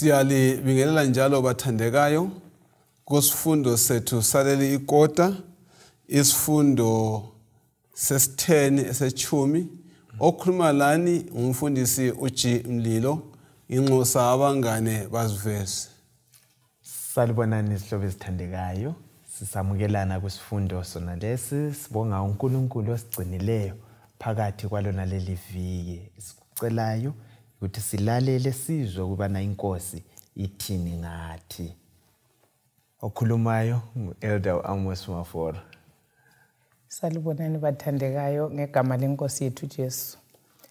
Siyalibingelela njalo bathandekayo kusifundo sethu saleli ikota, isifundo sesitheni esechumi. Okhuluma lani ngumfundisi uG Mlilo, inxusa abangane baziveze. Salibonani izihlobo ezithandekayo, sisamukelana kwisifundo sona lesi. Sibonga uNkulunkulu osigcinileyo phakathi kwalona leli viki. Sikucelayo ukuthi silalele sizwe ukubana inkosi ithini ngathi. Okhulumayo ngu-Elder Amos Mafora. Salibonani bathandekayo ngegama lenkosi yethu Jesu.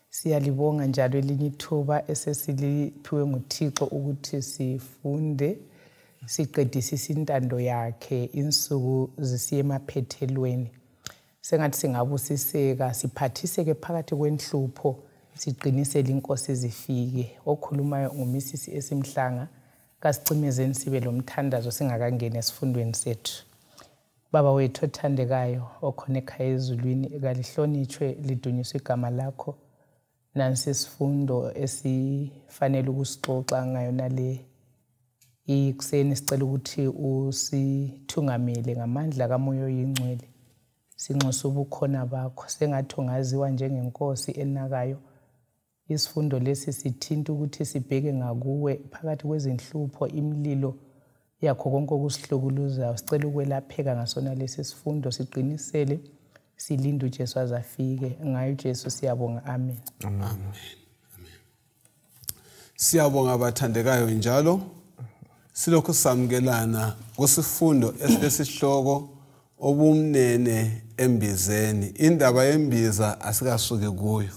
Siyalibonga njalo elinye ithuba esesiliphiwe nguThixo ukuthi sifunde siqedisise intando yakhe insuku zisiye emaphethelweni. Sengathi singabusiseka siphathiseke phakathi kwenhlupho siqinisele inkosi zifike. Okhulumayo nguMisisi Esimhlanga. Kasicimezeni sibe lomthandazo singakangeni esifundweni sethu. Baba wethu othandekayo okhona ekhaya ezulwini, kalihlonitshwe lidunyiswe igama lakho. Nansi isifundo esifanele ukusixoxa ngayo nale ikuseni, sicela ukuthi usithungamele ngamandla kaMoya oyiNgcwele. Sinxusa ubukhona bakho, sengathi ungaziwa njengenkosi enakayo. Isifundo lesi sithinta ukuthi sibheke ngakuwe phakathi kwezinhlupho, imililo yakho konke okusihlukuluzayo. Sicela ukwelapheka ngasona lesi sifundo, siqinisele silinde uJesu azafike. Ngayo uJesu siyabonga, amen. Amen. Amen. Siyabonga bathandekayo njalo silokhu samukelana kusifundo esilesihloko obumnene embizeni. Indaba yembiza asikasuki kuyo.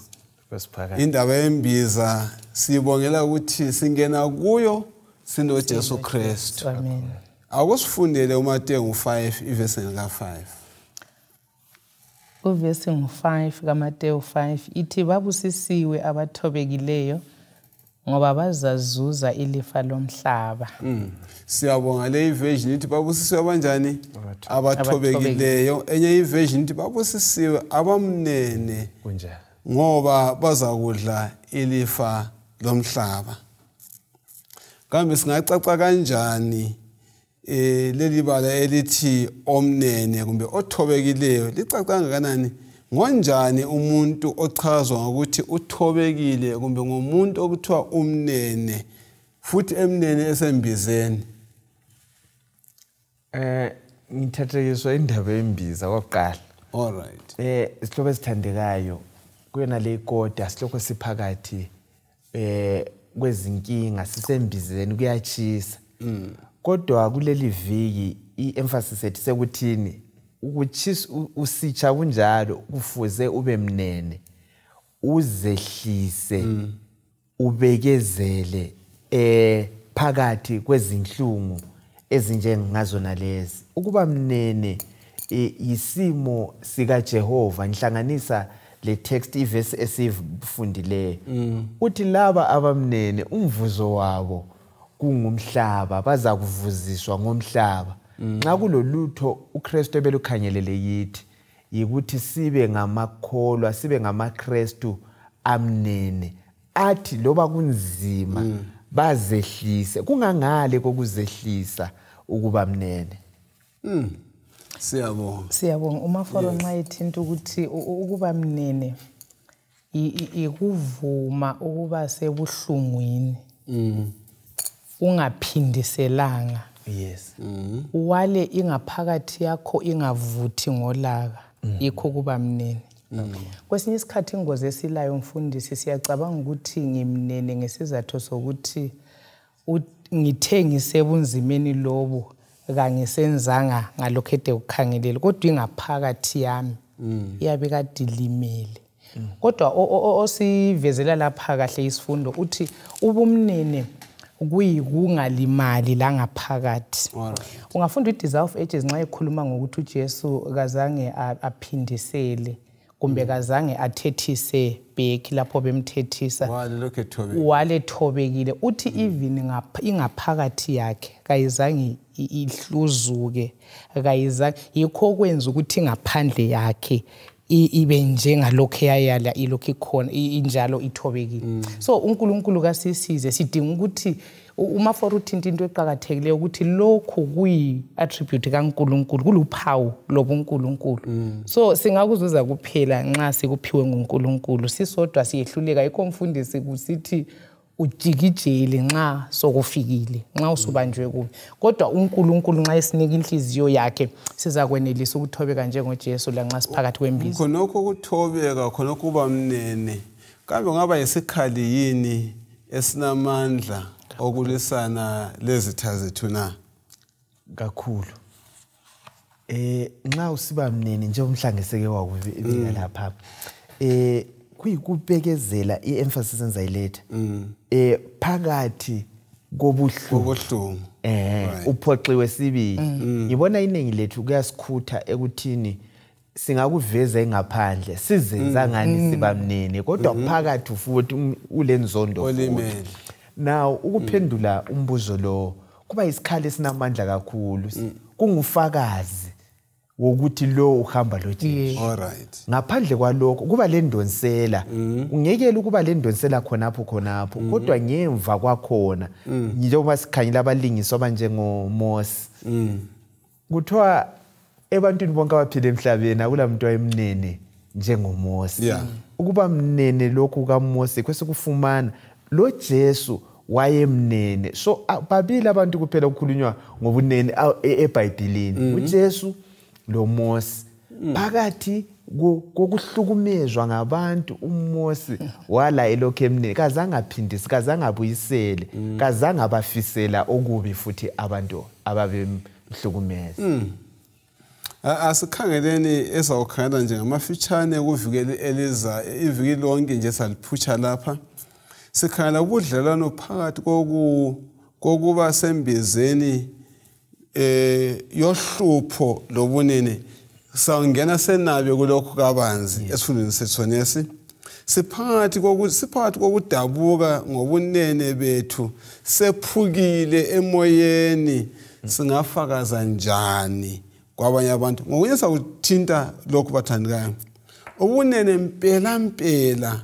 Indaba yembiza sibongela ukuthi singena kuyo sinoJesu Kristu. Amen. Akusifundele uMateyu 5 ivesi ka5. Uvesi ngu5 kaMateyu 5 ithi babusisiwe abathobekileyo ngoba bazazuza ilifa lomhlaba. Siyabonga le version ithi babusisiwe abanjani? Abathobekileyo. Enye iversion ithi babusisiwe abamnene kunjalo ngoba bazakudla ilifa lomhlaba. Kambe singacaca kanjani leli bala elithi omnene kumbe othobekileyo licaca kangakanani? Ngonjani umuntu ochazwa ngokuthi uthobekile kumbe ngomuntu okuthiwa umnene futhi emnene esembizeni? Ngithathekiswa indaba yembiza kokuqala. All right. Isihlobo esithandekayo kuyona le ikota silokho siphakathi kwezinkinga, sisembizeni, kuyachisa. Kodwa kuleli viki i-emphasis ethi sekuthini ukuchisa usitsha kunjalo kufuze ube mnene, uzehlise, ubekezele phakathi kwezinhlungu ezinjengazona lezi. Ukuba mnene isimo sika Jehova. Ngihlanganisa le text ivesi esifundileyo. Uthi laba abamnene umvuzo wabo kungumhlaba, bazakuvuziswa ngomhlaba. Nxa kulolutho uKristu ebelukhangelele yithi yikuthi sibe ngamakholwa, sibe ngamaKristu amnene, athi loba kunzima bazehlise, kungangale kokuzehlisa ukuba mnene. Siyabonga. Siyabonga uMaforo nxa ethinta ukuthi ukuba mnene ikuvuma ukuba sebuhlungwini. Ungaphindiselanga. Yes. Wale ingaphakathi yakho ingavuthi ngolaka, yikho kuba mnene. Kwesinye isikhathi ingozi esilayo mfundisi, siyacabanga ukuthi ngimnene ngesizathu sokuthi ngithe ngisebunzimeni lobu kangisenzanga ngalokho ede kukhangelele, kodwa ingaphakathi yami iyabe kade ilimele. Kodwa osivezela lapha kahle isifundo uthi ubumnene kuyikungalimali la ngaphakathi. Ungafunda i-Desire of Ages nxa ekhuluma ngokuthi uJesu kazange aphindisele kumbe kazange athethise bheki lapho bemthethisa, wale thobekile. Uthi even ingaphakathi yakhe kayizange ihluzuke, kayizange, yikho kwenza ukuthi ngaphandle yakhe ibe njengalokho eyayala ilokhu ikhona injalo ithobekile. So uNkulunkulu kasisize, sidinga ukuthi Umafora uthinta into eqakathekileyo ukuthi lokhu kuyi-attribute kaNkulunkulu, kuluphawu lobuNkulunkulu. So singakuzuza kuphela nxa sikuphiwe nguNkulunkulu. Sisodwa siyehluleka. Yikho mfundisi kusithi ujikijele nxa sokufikile, nxa usubanjwe kubi. Kodwa uNkulunkulu nxa esinika inhliziyo yakhe sizakwenelisa ukuthobeka njengoJesu lanxa siphakathi kwembizo. Khonokho ukuthobeka, khonokho kuba mnene, kambe kungaba yisikhali yini esinamandla okulwisana lezitha zethu na? Kakhulu. Nxa usiba mnene njengomhlangiseke wakubika lapha, kuyikubekezela i-emphasis engizayiletha phakathi kobuhlungu. Uphoxiwe sibili. Ngibona iningi lethu kuyasikhutha ekuthini singakuveza engaphandle sizenza ngani siba mnene, kodwa phakathi futhi ulenzondo futhi. Now ukuphendula umbuzo lo kuba isikhali esinamandla kakhulu, kungufakazi wokuthi lo uhamba lo Jesu. All right. Ngaphandle kwalokho kuba lendonsela, ungekela ukuba lendonsela khonapho khonapho, kodwa ngemva kwakhona njengoba sikhanyela abalingiswa abanjengoMose, kuthiwa ebantwini bonke abaphila emhlabeni akula muntu wayemnene njengoMose. Ukuba mnene lokhu kaMose kwesikufumana lo Jesu wayemnene. So babili abantu kuphela ukukhulunywa ngobunene eBhayibhelini, uJesu lo Mose. Phakathi kokuhlukumezwa ngabantu uMose wala elokhu emnene, kazange aphindise, kazange abuyisele, kazange abafisela okubi futhi abantu ababemhlukumeza. Asikhangeleni esawukhangela nje ngamafitshane kuvikeli eliza iviki lonke nje saliphutsha lapha. Sikhangela ubudlelwano phakathi kokuba sembizeni yohlupho lobunene. Sawungena senabe kulokhu kabanzi esifundweni sethu. Siphakathi kokudabuka ngobunene bethu, sephukile emoyeni, singafakaza njani kwabanye abantu? Ngokunye sakuthinta lokhu bathandekayo, ubunene mpela mpela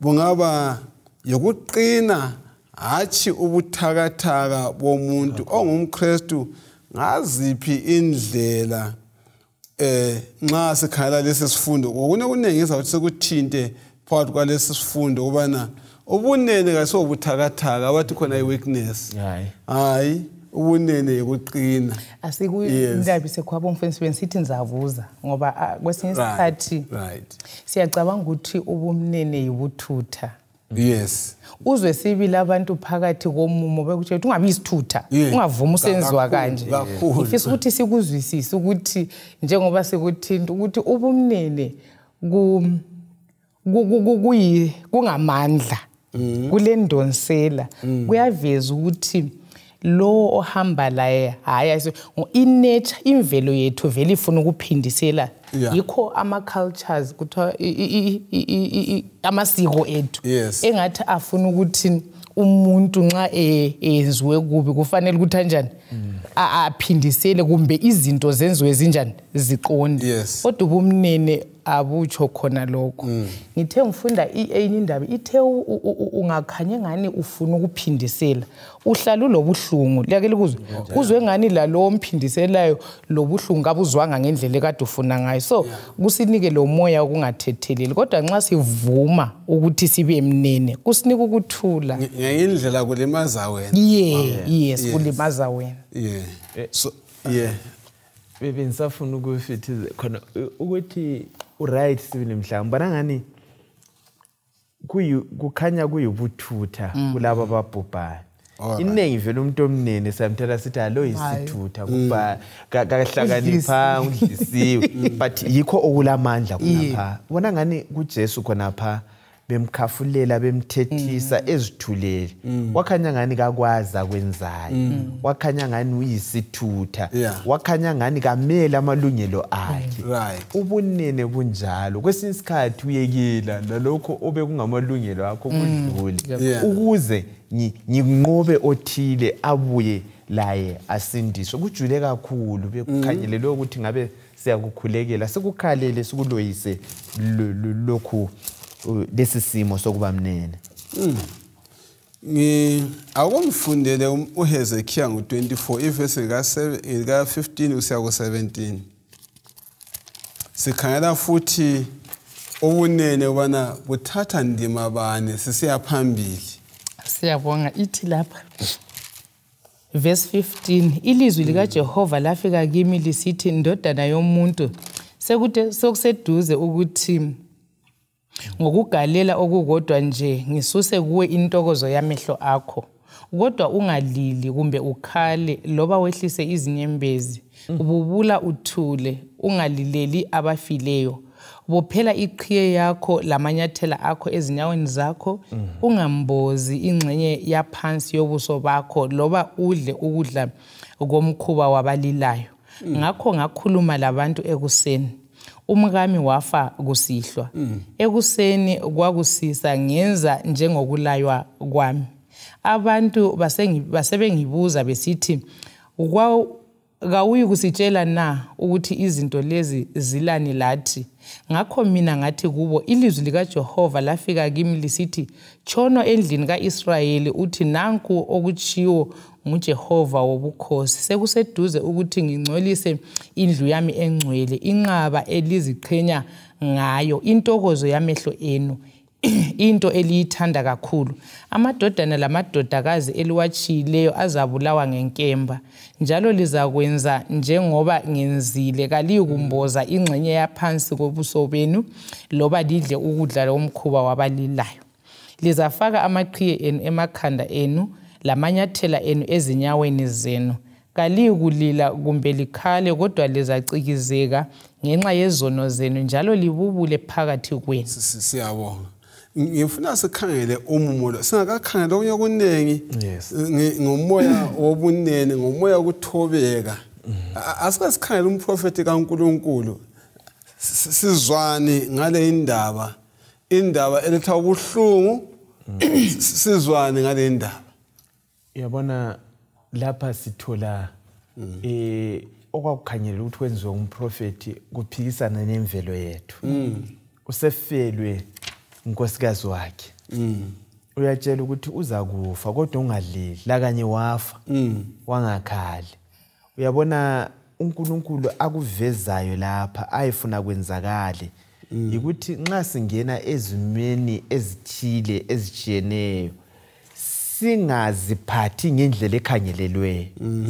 bungaba yokuqina, hatshi ubuthakathaka bomuntu ongumKristu. Ngaziphi indlela nxa sikhala lesi sifundo? Ngokunye okunengi ukuthi sekuthinte phakathi kwalesi sifundo ubana ubunene kasobuthakathaka, abathi khona i-weakness. Hayi, ubunene yokuqina. Asikuyindabi sekhwabo mfundisi, bensithi ngizabuza ngoba kwesinye isikhathi siyacabanga ukuthi ubumnene yibuthutha. Yes. Uzwe sibili abantu phakathi komumo bekutshela ukuthi ungabi isithutha, ungavumi usenziwa kanje. Ngifisa ukuthi sikuzwisise ukuthi njengoba sikuthinta ukuthi ubumnene kungamandla, kulendonsela, kuyaveza ukuthi lo ohamba laye hayi i-nature, imvelo yethu vele ifuna ukuphindisela. Yikho ama-cultures kuthiwa amasiko ethu engathi afuna ukuthi umuntu nxa enziwe kubi kufanele ukuthi anjani aphindisele, kumbe izinto zenziwe zinjani ziqonde. Kodwa ubumnene abutsho khona lokho. Ngithe ngifunda enye indaba ithe ungakhanye ngani ufuna ukuphindisela, uhlala ulobuhlungu, liyake likuzwe uzwe ngani lalo omphindiselayo lobuhlungu kabuzwanga ngendlela ekade ufuna ngayo. So kusinike lo moya wokungathetheleli, kodwa nxa sivuma ukuthi sibe mnene kusinika ukuthula. Ngendlela kulimaza wena. Yes, kulimaza wena. So yeah, bengisafuna ukufithiza khona ukuthi uright sibili mhlawumbe bona ngani kukhanya kuyibuthutha kulabo ababhubhayo. Iningi vele umuntu omnene samthatha sithi alo yisithutha kuba kahlakanipha udlisiwe, but yikho okulamandla khonapha. Bona ngani kuJesu khonapha bemkhafulela bemthethisa ezithulele, wakhanya ngani kakwazi akwenzayo, wakhanya ngani uyisithutha, wakhanya ngani kamele amalungelo akhe. Ubunene bunjalo, kwesinye isikhathi uyekela nalokho obekungamalungelo akho kudlule ukuze nginqobe othile abuye laye asindiswe. Kujule kakhulu, bekukhanyelelwe ukuthi ngabe siyakukhulekela sikukhalele sikuloyise lokhu lesi simo sokuba mnene. Akumfundele uHezekiah ngo24 ivesi ka 15 usiya ku 17. Sikhangela futhi ubunene ubana buthatha ndima bani sisiya phambili. Siyabonga. Ithi lapha verse 15, ilizwi likaJehova lafika kimi lisithi, ndodana yomuntu, sekuseduze ukuthi ngokugalela okukodwa nje ngisuse kuwe intokozo yamehlo akho, kodwa ungalili kumbe ukhale loba wehlise izinyembezi, ububula uthule, ungalileli abafileyo. Bophela iqhiye yakho lamanyathela akho ezinyaweni zakho, ungambozi ingxenye yaphansi yobuso bakho loba udle ukudla komkhuba wabalilayo. Ngakho ngakhuluma labantu ekuseni, umkami wafa kusihlwa. Ekuseni kwakusisa ngenza njengokulaywa kwami. Abantu basebengibuza besithi, kawuyi kusitshela na ukuthi izinto lezi zilani lathi? Ngakho mina ngathi kubo, ilizwi likaJehova lafika kimi lisithi, tshono endlini kaIsrayeli uthi, nanku okutshiwo nguJehova wobukhosi, sekuseduze ukuthi ngingcolise indlu yami engcwele, inqaba eliziqhenya ngayo, intokozo yamehlo enu, into eliyithanda kakhulu. Amadodana lamadodakazi eliwatshiyileyo azabulawa ngenkemba, njalo lizakwenza njengoba ngenzile, kaliyikumboza ingxenye yaphansi kobuso benu loba lidle ukudla lomkhuba wabalilayo. Lizafaka amaqhiye enu emakhanda enu lamanyathela enu ezinyaweni zenu. Kaliyikulila kumbe likhale, kodwa lizacikizeka ngenxa yezono zenu, njalo libubule phakathi kwenu. Siyabonga. Ngifuna sikhangele umumo lo, singakakhangela okunye okuningi ngomoya wobunene, ngomoya wokuthobeka. Asike sikhangele umprofeti kaNkulunkulu, sizwane ngale indaba, indaba eletha ubuhlungu, sizwane ngale indaba. Uyabona lapha sithola okwakukhanyela ukuthi kwenziwe umprofeti kuphikisana nemvelo yethu. Usefelwe unkosikazi wakhe, uyatshela ukuthi uzakufa kodwa ungadlili, lakanye wafa wangakhali. Uyabona uNkulunkulu akuvezayo lapha ayefuna kwenzakale ukuthi nxa singena ezimeni ezithile ezitshiyeneyo singaziphathi ngendlela ekhangelelweyo,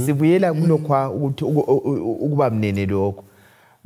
sibuyela kulokho ukuthi ukuba mnene lokho.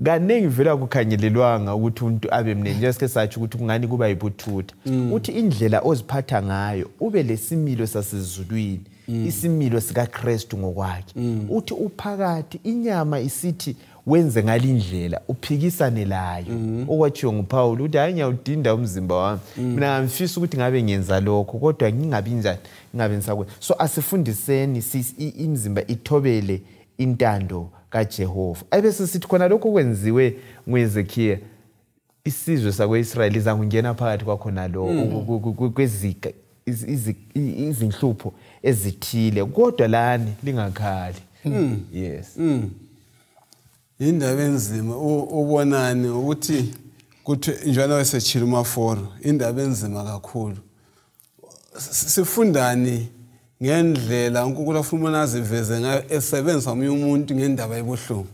Kaningi vele kukhangelelwanga ukuthi umuntu abe mnene, njengoba satsho ukuthi kungani kuba yibuthutha. Uthi indlela oziphatha ngayo ube lesimilo sasezulwini, isimilo sikaKristu ngokwakhe. Uthi uphakathi inyama isithi wenze ngalindlela, uphikisane layo. Okwatshiwo nguPaul uthi hayi, ngiyawudinda umzimba wami, mina ngifisa ukuthi ngabe ngenza lokho kodwa ngingabi njani, ngingabe ngisakwenza. So asifundiseni imizimba ithobele intando kaJehova. Ebese sithi khona lokho kwenziwe nguHezekiah, isizwe sakwaIsrayeli izakungena phakathi kwakhona lo kwezika izinhlupho ezithile, kodwa lani lingakhali. Yes. Indaba enzima ubonani ukuthi kuthi njalo wesechila umaforo, indaba enzima kakhulu. Sifundani ngendlela uNkulunkulu afuna aziveze ngayo esebenzisa omunye umuntu ngendaba ebuhlungu?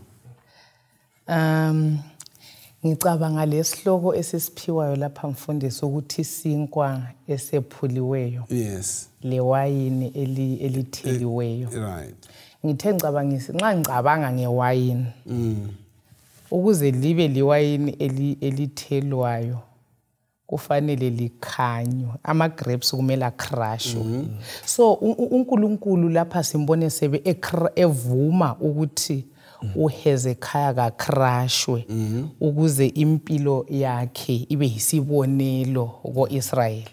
Ngicabanga lesihloko esisiphiwayo lapha mfundisi ukuthi isinkwa esephuliweyo, yes, lewayini elitheliweyo. Right. Ngithe ngicabangisi nxa ngicabanga ngewayini, ukuze libe liwayini elithelwayo kufanele likhanywe, ama grapes kumele acrushwe. So uNkulunkulu lapha simbone sebe evuma ukuthi uHezekiah kakrashwe ukuze impilo yakhe ibe yisibonelo koIsrayeli.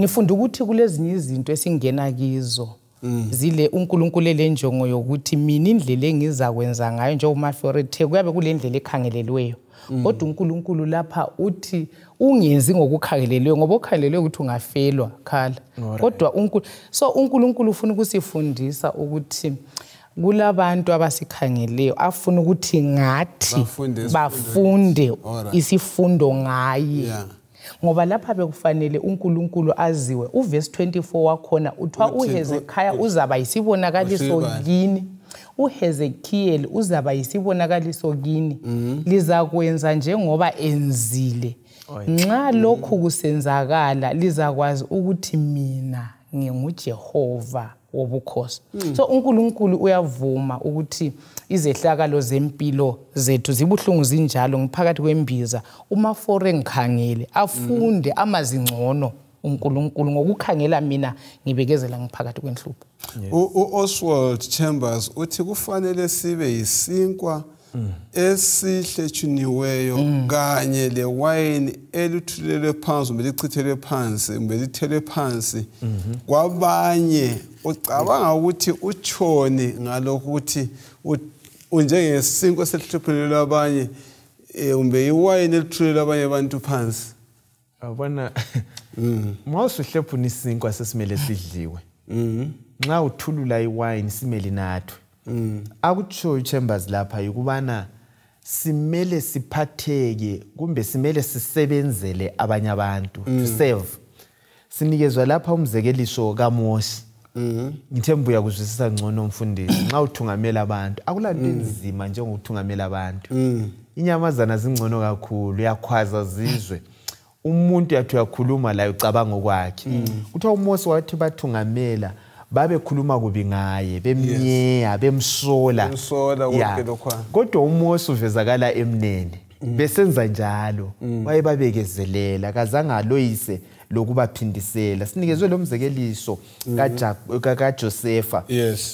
Ngifunda ukuthi kulezinye izinto esingena kizo zile uNkulunkulu lenjongo yokuthi mina indlela engizakwenza ngayo njengoMaforethe kuyabe kulendlela ekhangelelweyo. Kodwa uNkulunkulu lapha uthi ungenzi ngokukhangelelweyo, ngoba okhangelelwe ukuthi ungafelwa khala. Kodwa so uNkulunkulu ufuna ukusifundisa ukuthi kulabantu abasikhangeleyo afuna ukuthi ngathi bafunde isifundo ngaye. Ngoba lapha bekufanele uNkulunkulu aziwe. Uverse 24 wakhona uthiwa uHezekiah uzaba yisibonakaliso kini. uHezekiel uzaba yisibonakaliso kini. Lizakwenza njengoba enzile. Nxa lokhu kusenzakala lizakwazi ukuthi mina nginguJehova wobukhosi. So uNkulunkulu uyavuma ukuthi izehlakalo zempilo zethu zibuhlungu zinjalo ngiphakathi kwembiza uma fore ngikhangele afunde amazingcono uNkulunkulu ngokukhangela mina ngibekezela ngiphakathi kwenhlupho. uOswald Chambers uthi kufanele sibe yisinkwa esihlethuniweyo kanye lewayini elithulelwe phansi kumbe lichithelwe phansi kumbe lithelwe phansi kwabanye. Ucabanga ukuthi utshoni ngalokhu ukuthi unjengesinkwa esihlethunelwe abanye kumbe iwayini elithulelwe abanye abantu phansi? Abona mawusuhlephuna isinkwa sesimele sidliwe, nxa uthulula iwayini simele inathwe. Akutsho Chambers lapha yikubana simele siphatheke kumbe simele sisebenzele abanye abantu, to serve. Sinikezwa lapha umzekeliso kaMose. Ngithemba uyakuzwisisa ngcono umfundisi. Nxa uthungamela abantu akulanto enzima njengokuthungamela abantu. Inyamazana zingcono kakhulu, uyakhwaza zizwe. Umuntu yathi uyakhuluma la ucabanga okwakhe. Kuthiwa uMose wathi bathungamela babekhuluma kubi ngaye, bemnyeya, bemsola. Kodwa uMose uvezakala emnene. Besenza njalo, wayebabekezelela, kazange aloyise lokubaphindisela. Sinikezwe lo mzekeliso kaJosefa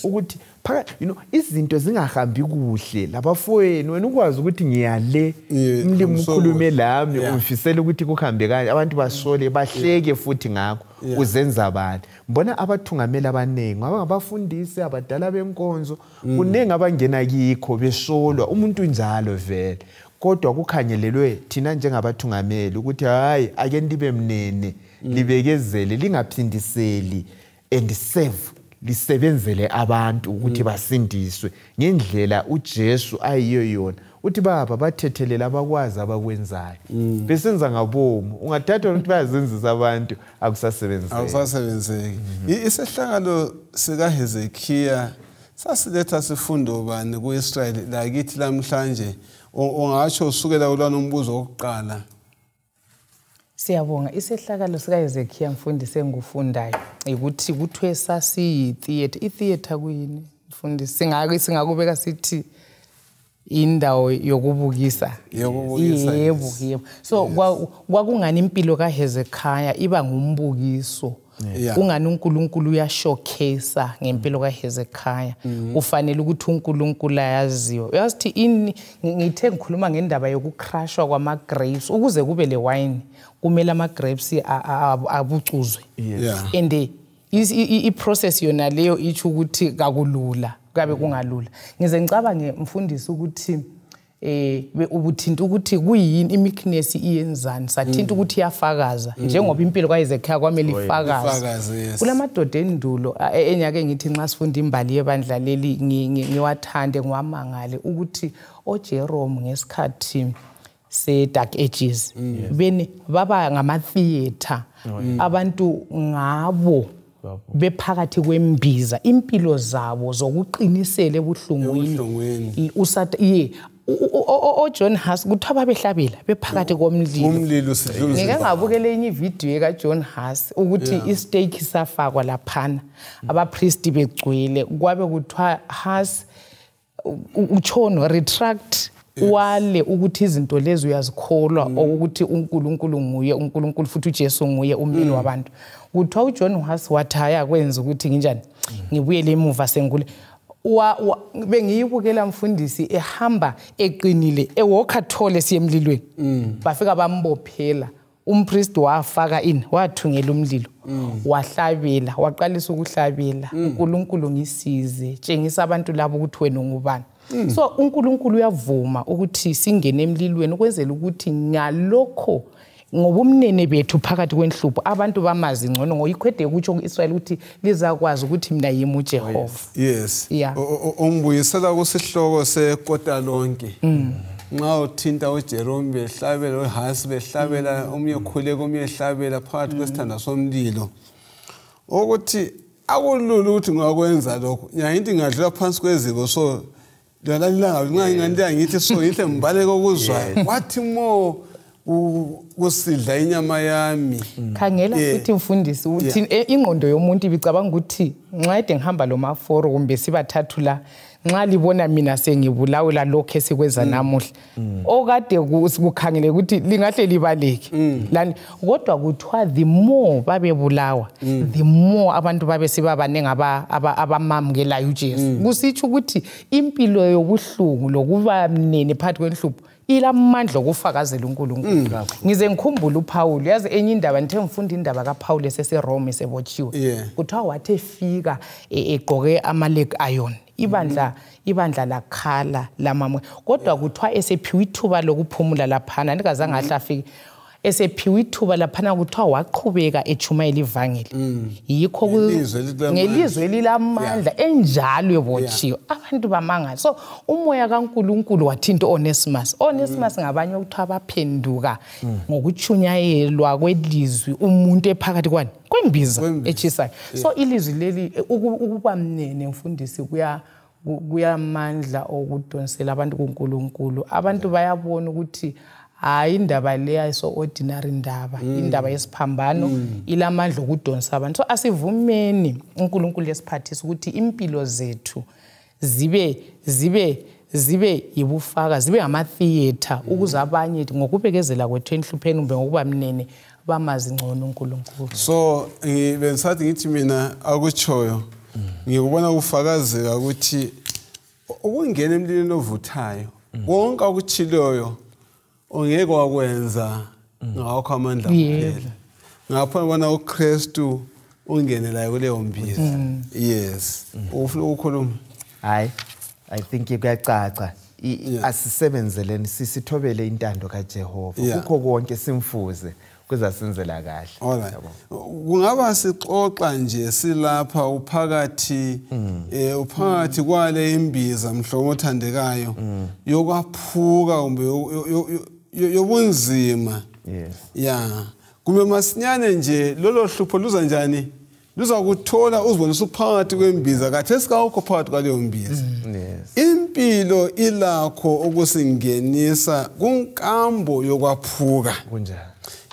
ukuthi phakathi, you know, izinto zingahambi kuhle labafowenu, wena ukwazi ukuthi ngiyale umlimi ukhulume lami, ungifisela ukuthi kuhambe kanje, abantu basole bahleke futhi ngakho uzenza bani. Mbona abathungameli abaningi abangabafundisi abadala benkonzo kuningi abangena kikho besolwa, umuntu njalo vele. Kodwa kukhangelelwe thina njengabathungameli ukuthi hayi ake nibe mnene, libekezele, lingaphindiseli and serve, lisebenzele abantu ukuthi basindiswe ngendlela uJesu ayiyo yona. Uthi baba bathethelela abakwazi abakwenzayo, besenza ngabomu. Ungathathwa ukuthi bayazenzisa abantu, akusasebenzeki. Akusasebenzeki. Isehlakalo sikaHezekiah sasiletha sifundo bani kuIsrayeli lakithi lamhlanje? Ungasho usukela kulona umbuzo wokuqala. Siyabonga. Isehlakalo sikaHezekiah mfundisi engufundayo ukuthi kuthiwe sasiyi-theatre. I-theatre kuyini mfundisi? Singakubeka sithi indawo yokubukisa. Yebo, yebo. So kwakungani impilo kaHezekiah iba ngumbukiso. Kungani uNkulunkulu uyashowcase ngempilo kaHezekiah? Kufanele ukuthi uNkulunkulu ayaziwe. Uyazi ini ngithe ngikhuluma ngendaba yokucrushwa kwama grapes ukuze kube le wine kumele ama grapes abucuzwe. And i-process yona leyo ithi ukuthi kakulula, kabe kungalula. Ngize ngicabange mfundisi ukuthi ubuthinta ukuthi kuyini imickness iyenzani, sathinta ukuthi iyafakaza njengoba impilo kaHezekiah kwamele ifakaze. Kulamadoda endulo enyake ngithi nxa sifunda imbali yebandla leli ngiwathande ngiwamangale ukuthi oJerome ngesikhathi se-Dark Ages beni baba ngama-theatre abantu ngabo bephakathi kwembiza impilo zabo zokuqinisela ebuhlungwini. oJohn Huss kuthiwa babehlabela bephakathi komlilo. Ngike ngabukela enye ividiyo kaJohn Huss ukuthi istake safakwa laphana abapristi begcwele, kwabe kuthiwa Huss utshono retract wale ukuthi izinto lezi uyazikholwa ukuthi uNkulunkulu nguye uNkulunkulu futhi uJesu nguye ummeli wabantu. Kuthiwa uJohn Huss wathi haya kwenza ukuthi nginjani ngibuyele emuva sengule. Bengiyibukela mfundisi ehamba eqinile ewalker thole siyemlilweni. Bafika bambophela umpriest wafaka ini wathungela umlilo wahlabela waqalisa ukuhlabela uNkulunkulu ngisize tshengisa abantu labo ukuthi wena ungubani. So uNkulunkulu uyavuma ukuthi singene emlilweni ukwenzela ukuthi ngalokho ngobumnene bethu phakathi kwenhlupho abantu bamazi ngcono ngoyikhwede kutsho kuIsrael ukuthi lizakwazi ukuthi mina yimi uJehova. Yes. Ungibuyisela kusihloko sekota lonke. Nxa uthinta uJerome behlabela, uHasi behlabela, omunye khuleka, omunye ehlabela phakathi kwesithanda somlilo, ukuthi akulula ukuthi ngakwenza lokho. Ngiyathi ngadlula phansi kweziko, so lona ilanga nxa ngingandiya ngithi so ngihle ngibaleke okuzwayo. Wathi mo kusidla inyama yami. Khangela futhi mfundisi uthi ingqondo yomuntu ibicabanga ukuthi nxa ede ngihamba lo maforo kumbe sibathathu la, nxa libona mina sengibulawela lokho esikwenza namuhla, okade kukhangele ukuthi lingahle libaleke lani. Kodwa kuthiwa the more babebulawa, the more abantu babe sebabaningi abamamukelayo uJesu. Kusitsho ukuthi impilo yobuhlungu lokuba mnene phakathi kwenhlupho ilamandla okufakazela uNkulunkulu. Ngize ngikhumbule uPaul, yazi enye indaba, ngithe ngifunda indaba kaPaul eseseRome esebotshiwe, kuthiwa wathi efika egqoke ama-leg iron, ibandla lakhala lamamwe. Kodwa kuthiwa esephiwe ithuba lokuphumula laphana, ndingazange ahle afike, esephiwe ithuba laphana kuthiwa waqhubeka echumayela ivangeli. Yikho ngelizwe elilamandla enjalo ebotshiwe, abantu bamangala. So umoya kaNkulunkulu wathinta Onesimus. Onesimus ngabanye okuthiwa baphenduka ngokuchunyayelwa kwelizwi umuntu ephakathi kwani kwembiza etshisayo. So ilizwi leli ukuba mnene mfundisi kuyamandla okudonsela abantu kuNkulunkulu. Abantu bayabona ukuthi hayi, indaba leya so ordinary indaba, indaba yesiphambano ilamandla okudonsa abantu. So asivumeni uNkulunkulu esiphathisa ukuthi impilo zethu zibe yibufaka, zibe ama-theatre, ukuze abanye ngokubekezela kwethu enhlupheni kumbe ngokuba mnene bamazi ngcono uNkulunkulu. So bengisathi ngithi mina akutshoyo ngikubona kufakazeka ukuthi ukungena emlilweni ovuthayo, konke akutshiloyo ongeke wakwenza ngakho amandla kuphela. Ngapha bona uKristu ungenelayo kuleyo mbiza. Yes. Ufuna ukukhuluma? Hayi, I think kuyacaca. Asisebenzeleni, sisithobele intando kaJehova. Kukho konke simfuze kuzasenzela kahle. Alright. Kungaba sixoxa nje silapha uphakathi uphakathi kwale imbiza mhlobo othandekayo yokwaphuka kumbe yobunzima. Yeah. Kumbe masinyane nje lolo hlupho luza njani? Luzakuthola uzibone usuphakathi kwembiza, kathesi kawukho phakathi kwaleyo mbiza. Impilo ilakho ukusingenisa kunkambo yokwaphuka. Kunjalo.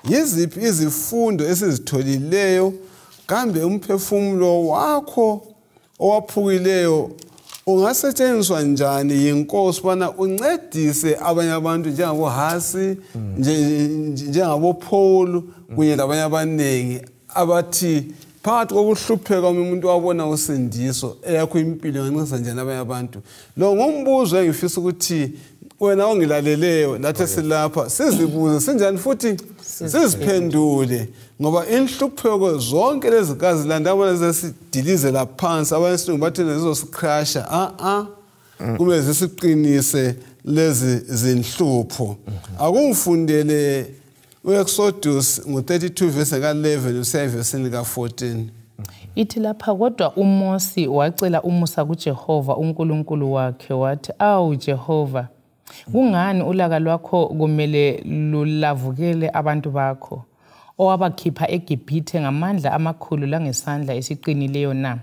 Yiziphi izifundo esizitholileyo kambe umphefumulo wakho owaphukileyo ungasetshenziswa njani yinkosi bana uncedise abanye abantu njengaboHasi, njengaboPaul kunye labanye abaningi abathi phakathi kokuhlupheka umuntu wabona usindiso, eyakho impilo ingancedisa njani abanye abantu? Lo ngumbuzo engifisa ukuthi wena ongilaleleyo lathi silapha sizibuze sinjani futhi siziphendule, ngoba inhlupheko zonke lezi kazilanda abona zesidilizela phansi, abesilungu bathi zizosicrasha, kumele zisiqinise lezi zinhlupho. Akungifundele uExodus ngo-32 verse ka-11 usiya evesini ka-14. Ithi lapha, kodwa uMosi wacela umusa kuJehova uNkulunkulu wakhe wathi, awu Jehova, kungani ulaka lwakho kumele lulavukele abantu bakho owabakhipha eGibhithe ngamandla amakhulu langesandla esiqinileyo na?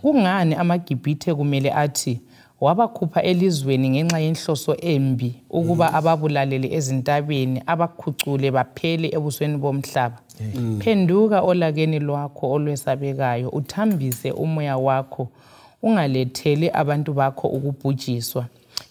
Kungani amaGibhithe kumele athi wabakhupha elizweni ngenxa yenhloso embi ukuba ababulalele ezintabeni, abakhucule baphele ebusweni bomhlaba? Phenduka olakeni lwakho olwesabekayo, uthambise umoya wakho, ungaletheli abantu bakho ukubhujiswa.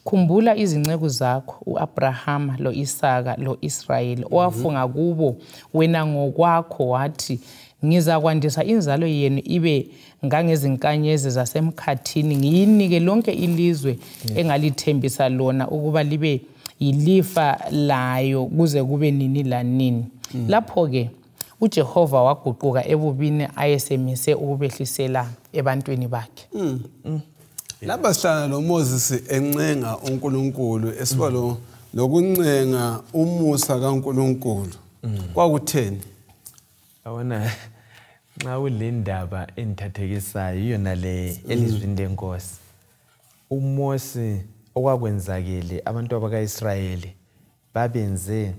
Khumbula izinceku zakho uAbrahama loIsaka loIsrayeli, owafunga kubo wena ngokwakho wathi, ngizakwandisa inzalo yenu ibe ngangezinkanyezi zasemkhathini, ngiyinike lonke ilizwe engalithembisa lona ukuba libe yilifa layo kuze kube nini lanini. Lapho-ke uJehova waguquka ebubini ayesemise ukubehlisela ebantwini bakhe. Lapha sihlala noMoses encenga uNkulunkulu, esiba lokuncenga umusa kaNkulunkulu. Kwakutheni? Yabona nxa kulendaba engithathekisayo iyona le elizwini lenkosi. uMose Okwakwenzakele abantu abakaIsrayeli babenze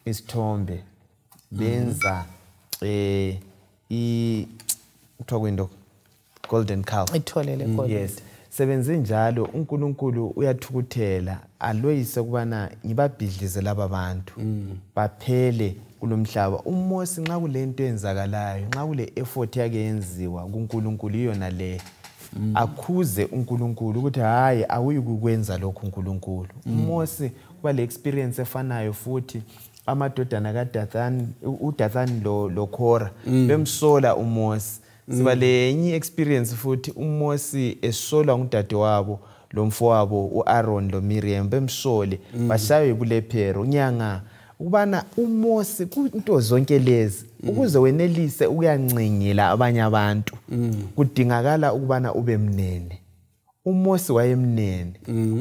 isithombe benza kuthiwa kwento golden calf, ithole le golden. Yes, sebenze njalo uNkulunkulu uyathukuthela aloyise kubana ngibabhidlize laba bantu baphele kulomhlaba. uMose nxa kulento eyenzakalayo, nxa kule effort yake yenziwa kuNkulunkulu iyona le akhuze uNkulunkulu ukuthi hayi awuyikukwenza lokhu uNkulunkulu. uMose kuba le experience efanayo futhi amadodana kaDathan, uDathan lo Khora bemsola uMose. Siba lenye experience futhi uMose esolwa ngudadewabo lomfowabo uAaron lo Miriam bemsole bashaywe bulephero unyanga ukubana uMose kunto zonke lezi ukuze wenelise ukuyancengela abanye abantu kudingakala ukubana ube mnene. uMose wayemnene,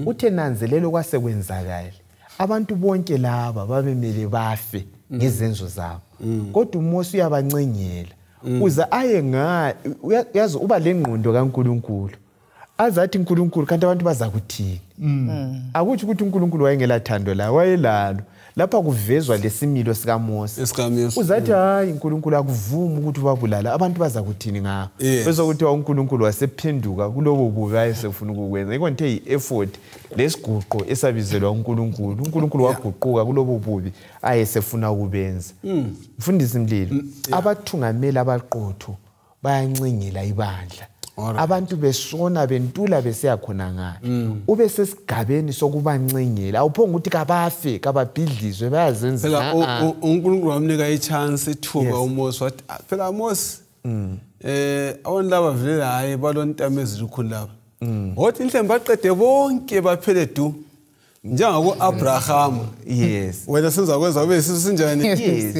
uthe nanzelelo kwasekwenzakala abantu bonke laba babemele bafe ngezenzo zabo, kodwa uMose uyabancengela uze aye nga uyazi uba lengqondo kaNkuluNkulu azathi uNkulunkulu kanti abantu bazakuthini. Akuthi ukuthi uNkulunkulu wayengelathando la, wayelalo. Lapha kuvezwa lesimilo sikaMose. Uzathi hayi uNkulunkulu akuvumi ukuthi ubabulala abantu bazakuthini ngawo. Bese kuthiwa uNkulunkulu wasephenduka kulobo bubi ayesefuna ukukwenza. Yikho ngithe i-effort lesiguqo esabizelwa uNkulunkulu. uNkulunkulu waguquka kulobo bubi ayesefuna ukubenza. Mfundisi Mlilo, abathungameli abaqotho bayancengela ibandla. Abantu besona bentula besiyakhona ngale. Ube sesigabeni sokubancengela. Awuphonga ukuthi kabafe, kababhidlizwe bayazenza. Phela uNkulunkulu wamnika i-chance ithuba uMose wathi phela Mose abantu laba vele hayi balontama ezilukhuni laba. Wathi inhlembe baqede bonke baphele du. Njengaku Abraham. Yes. Wena sizakwenza ube sinjani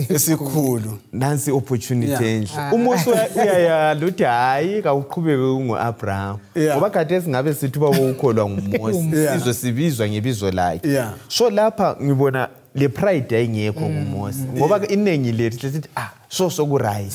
esikhulu. Nansi opportunity enhle. uMose uyayala uthi hayi kawuqhubeke unguAbraham. Ngoba kade singabe sithi uba ukholwa nguMose sizwe sibizwa ngebizo lakhe. So lapha ngibona le pride ayingekho kuMose ngoba iningi lethu sithi so soku right.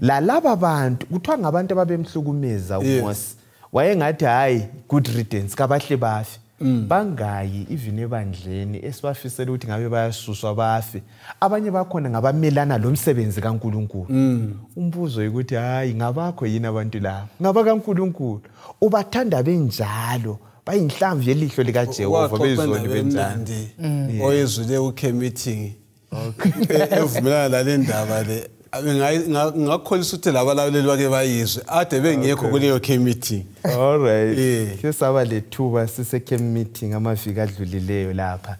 La laba bantu kuthiwa ngabantu ababemhlukumeza uMose. Wayengathi hayi good riddance kabahle bafe. Bangayi even ebandleni esibafisela ukuthi ngabe bayasuswa bafe. Abanye bakhona ngabamelana lo msebenzi kaNkuluNkulu. Umbuzo ukuthi hayi ngabakho yini abantu laba? Ngaba kaNkuluNkulu. Ubathanda benjalo, bayinhlamvu yelihlo likaJehova bezoni benjalo. Oyezule uke meeting. Evumelana nale ndaba le. Ngakholisa ukuthi labalaleli bake bayizwe ade bengekho kuleyo camp meeting. All right. Sesaba lethuba sise camp meeting amaviki adlulileyo lapha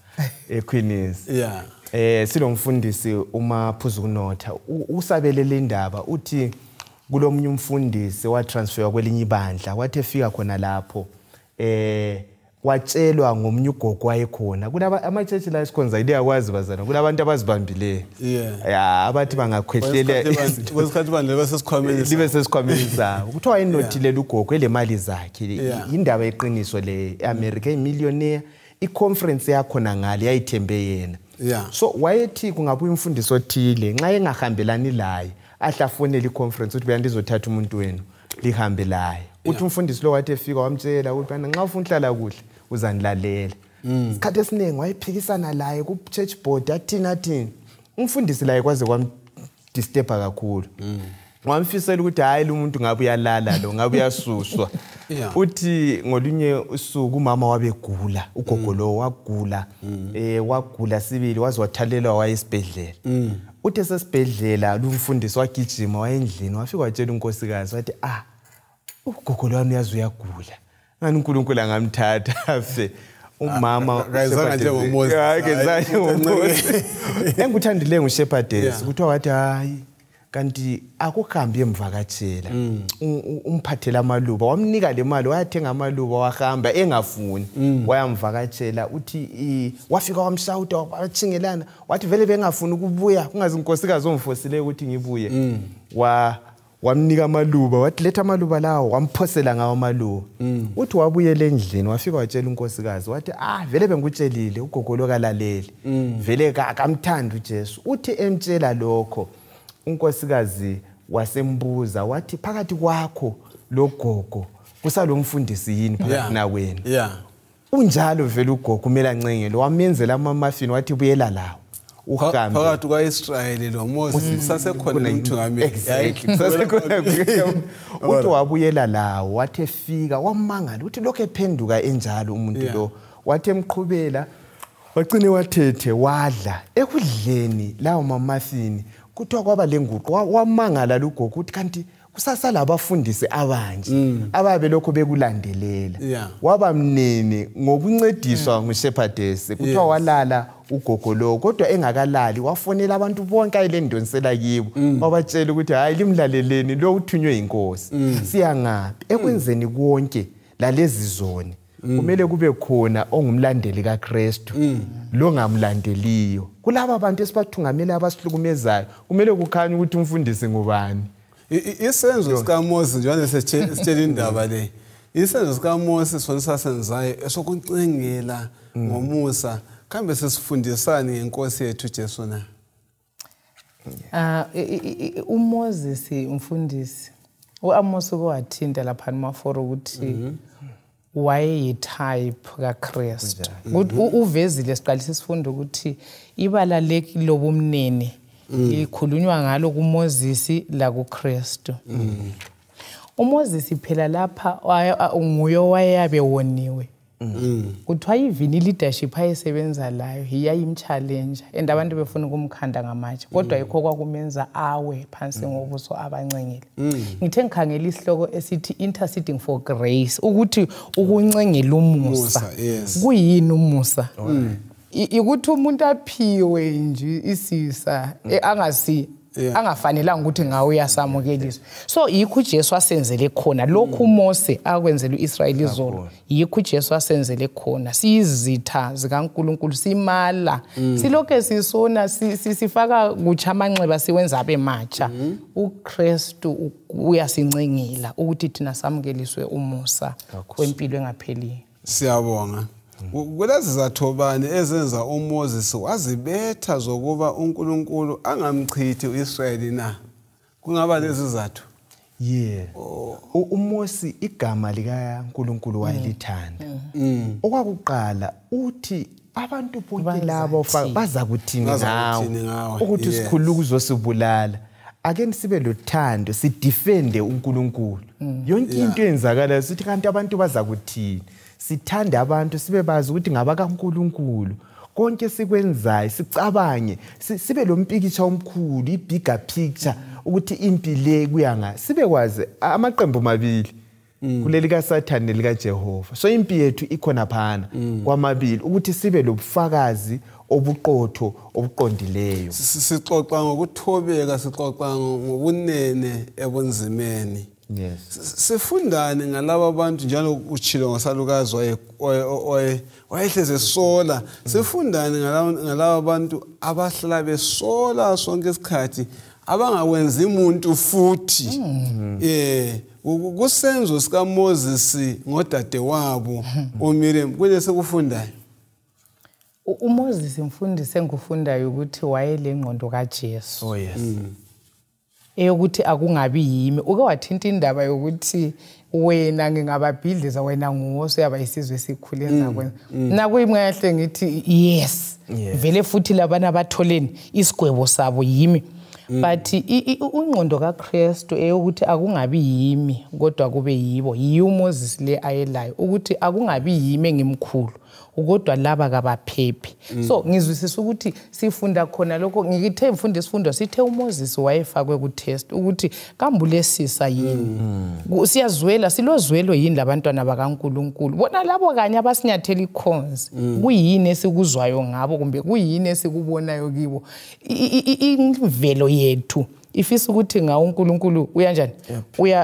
eQueens. Yeah. Silomfundisi uMaphuzukunotha usabelele indaba uthi kulomunye umfundisi wa transfer kwelinye ibandla wathi efika khona lapho watshelwa ngomunye ugogo wayekhona. Kulaba ama-church la esikhonza liyakwazi bazana kulabantu abazibambileyo. Yeah, abathi bangakhwehlela kwesikhathi bandle basesikhwameni libe sesikhwameni sabo. Kuthiwa inothile ugogo elemali zakhe. Indaba eqiniso le eAmerica imillionaire i-conference yakhona ngale yayithembe yena. So wayethi kungabuya umfundisi othile nxa engahambelani laye ahle afonele i-conference ukuthi beyandizothatha umuntu wenu lihambe laye. Uthi umfundisi lo wathi efika wamtshela ukuthi bana nxa ufuna uhlala kuhle uzanilalela. Isikhathi esiningi wayephikisana laye ku church board athini athini. Umfundisi laye kwaze kwamdisturba kakhulu. Wamfisela ukuthi hayi lo muntu ngabe uyalala lo ngabe uyasuswa. Uthi ngolunye usuku umama wabegula, ugogo lo wagula, wagula sibili waze wathalelwa wayesibhedlela. Uthi esesibhedlela lumfundisi wagijima wayendlini wafika watshela unkosikazi wathi ugogo lwami uyazi uyagula. Ngani uNkulunkulu angamthatha afe. Umama kayizanga njengoMose. Hayi kayizanga njengoMose. Engikuthandile nguShepherdess kuthiwa wathi hayi kanti akuhambi emvakatshela umphathela amaluba wamnika le mali wayathenga amaluba wahamba engafuni wayamvakatshela uthi wafika wamshawuta wachingelana wathi vele bengafuni ukubuya kungazi inkosikazi omfosile ukuthi ngibuye wamnika amaluba wathi letha amaluba lawo wamphosela ngawo amaluba uthi wabuyela endlini wafika watshela unkosikazi wathi vele bengikutshelile ugogo lo kalaleli vele akamthandi uJesu. Uthi emtshela lokho unkosikazi wasembuza wathi phakathi kwakho logogo kusalomfundisi yini phakathi na wena? Unjalo vele ugogo kumele ancengele, wamenzela amamafini wathi buyela lawo. Uhambe phakathi kwaIsrayeli lo Moses sasekhona umthungameli. Sasekhona. Uthi wabuyela lawo, wathi efika wamangala uthi lokho ephenduka enjalo umuntu lo. Wathi emqhubela wagcine wathethe wadla. Ekudleni lawo mamafini kuthiwa kwaba lenguqu, wamangala lugogo ukuthi kanti kusasa labafundisi abanje ababe lokho bekulandelela. Waba mnene ngokuncediswa nguShepherdess. Kuthiwa walala ugogo lo, kodwa engakalali wafonela abantu bonke ayilendonsela kibo, wabatshela ukuthi hayi limlaleleni lo uthunywe inkosi. Siyangaphi ekwenzeni konke lalezi zone kumele kube khona ongumlandeli kaKristu lo ngamlandeliyo. Kulaba abantu esibathungamela abasihlukumezayo kumele kukhanye ukuthi umfundisi ngubani. Isenzo sikaMoses njengoba sesitshela indaba le, isenzo sikaMoses sona sasenzayo esokuncengela ngomusa, kambe sesifundisani ngenkosi yethu Jesu na? uMoses umfundisi uAmos kwathinta lapha maforo ukuthi wayeyi-type kaKristu. Uvezile siqalisa isifundo ukuthi ibala lobumnene ikhulunywa ngalo kuMoses la kuKristu. uMoses phela lapha nguye owayeyabe woniwe. Kuthiwa even i-leadership ayesebenza layo iyayimchallenge and abantu befuna ukumkhanda ngamatshe, kodwa yikho kwakumenza awe phansi ngobuso abancengile. Ngithe ngikhangela isihloko esithi interceding for grace, ukuthi ukuncengela umusa. Kuyini umusa? Ukuthi umuntu aphiwe nje isisa angasi angafanelanga ukuthi ngawe uyasamukeliswa. So yikho uJesu asenzele khona lokhu uMose akwenzela uIsrayeli izolo, yikho uJesu asenzele khona. Siyizitha zikaNkuluNkulu, simala silokhe sisona, sifaka kutsha amanxeba siwenza abe matsha. uKristu uyasincengela ukuthi thina samukeliswe umusa wempilo engapheliyo. Siyabonga. Kulezi zathobani ezenza uMoses wazibetha zokuba uNkulunkulu angamchithi uIsrayeli na? Kungaba lezi zathu. Yeah. uMose igama likaNkulunkulu wayelithanda. Okwakuqala uthi abantu bonke labo baza kuthini ngawe ukuthi sikhulu ukuzosibulala. Ake sibe lothando, sidefende uNkulunkulu. Yonke into eyenzakalayo sithi kanti abantu baza kuthini. Sithanda abantu sibe bazi ukuthi ngabakaNkulunkulu. Konke sikwenzayo sicabange, sibe lo mpikitsha omkhulu, i-bigger picture ukuthi impi le kuyanga. Sibe kwazi amaqembu mabili, kuleli kaSathane likaJehova. So impi yethu ikhona phana kwamabili ukuthi sibe lobufakazi obuqotho obuqondileyo. Sixoxa ngokuthobeka, sixoxa ngobunene ebunzimeni. Yes. Sifundane ngalabo bantu njalo uchilo ngosalukazi wayehleze sola. Sifundane ngalabo bantu abahlala besola sonke isikhathi, abangawenzi umuntu futhi. Kusenzo sika Moses ngodade wabo uMiriam, kulesi kufundayo. uMoses imfundisi engufundayo ukuthi wayelengqondo kaJesu. Oh yes. Eyokuthi akungabi yimi. Uke wathinta indaba yokuthi wena ngingababhidliza, wena nguwe yaba isizwe esikhulu engakwenza. Nakuyimwe ngithi yes. Vele futhi labana batholeni isigwebo sabo yimi. But ingqondo kaKristu eyokuthi akungabi yimi kodwa kube yibo. Yiyo uMoses le ayelayo ukuthi akungabi yimi engimkhulu kodwa laba kabaphephi. So ngizwisisa ukuthi sifunda khona lokho. Ngikithe mfunda isifundo sithe uMoses wayefakwe ku test ukuthi kambulesisa yini. Siyazwela, silozwelo yini labantwana bakaNkuluNkulu. Bona labo kanye abasinyathela ikhonzi, kuyini esikuzwayo ngabo kumbe kuyini esikubonayo kibo. Imvelo yethu ifisa ukuthi ngawo uNkulunkulu uyanjani,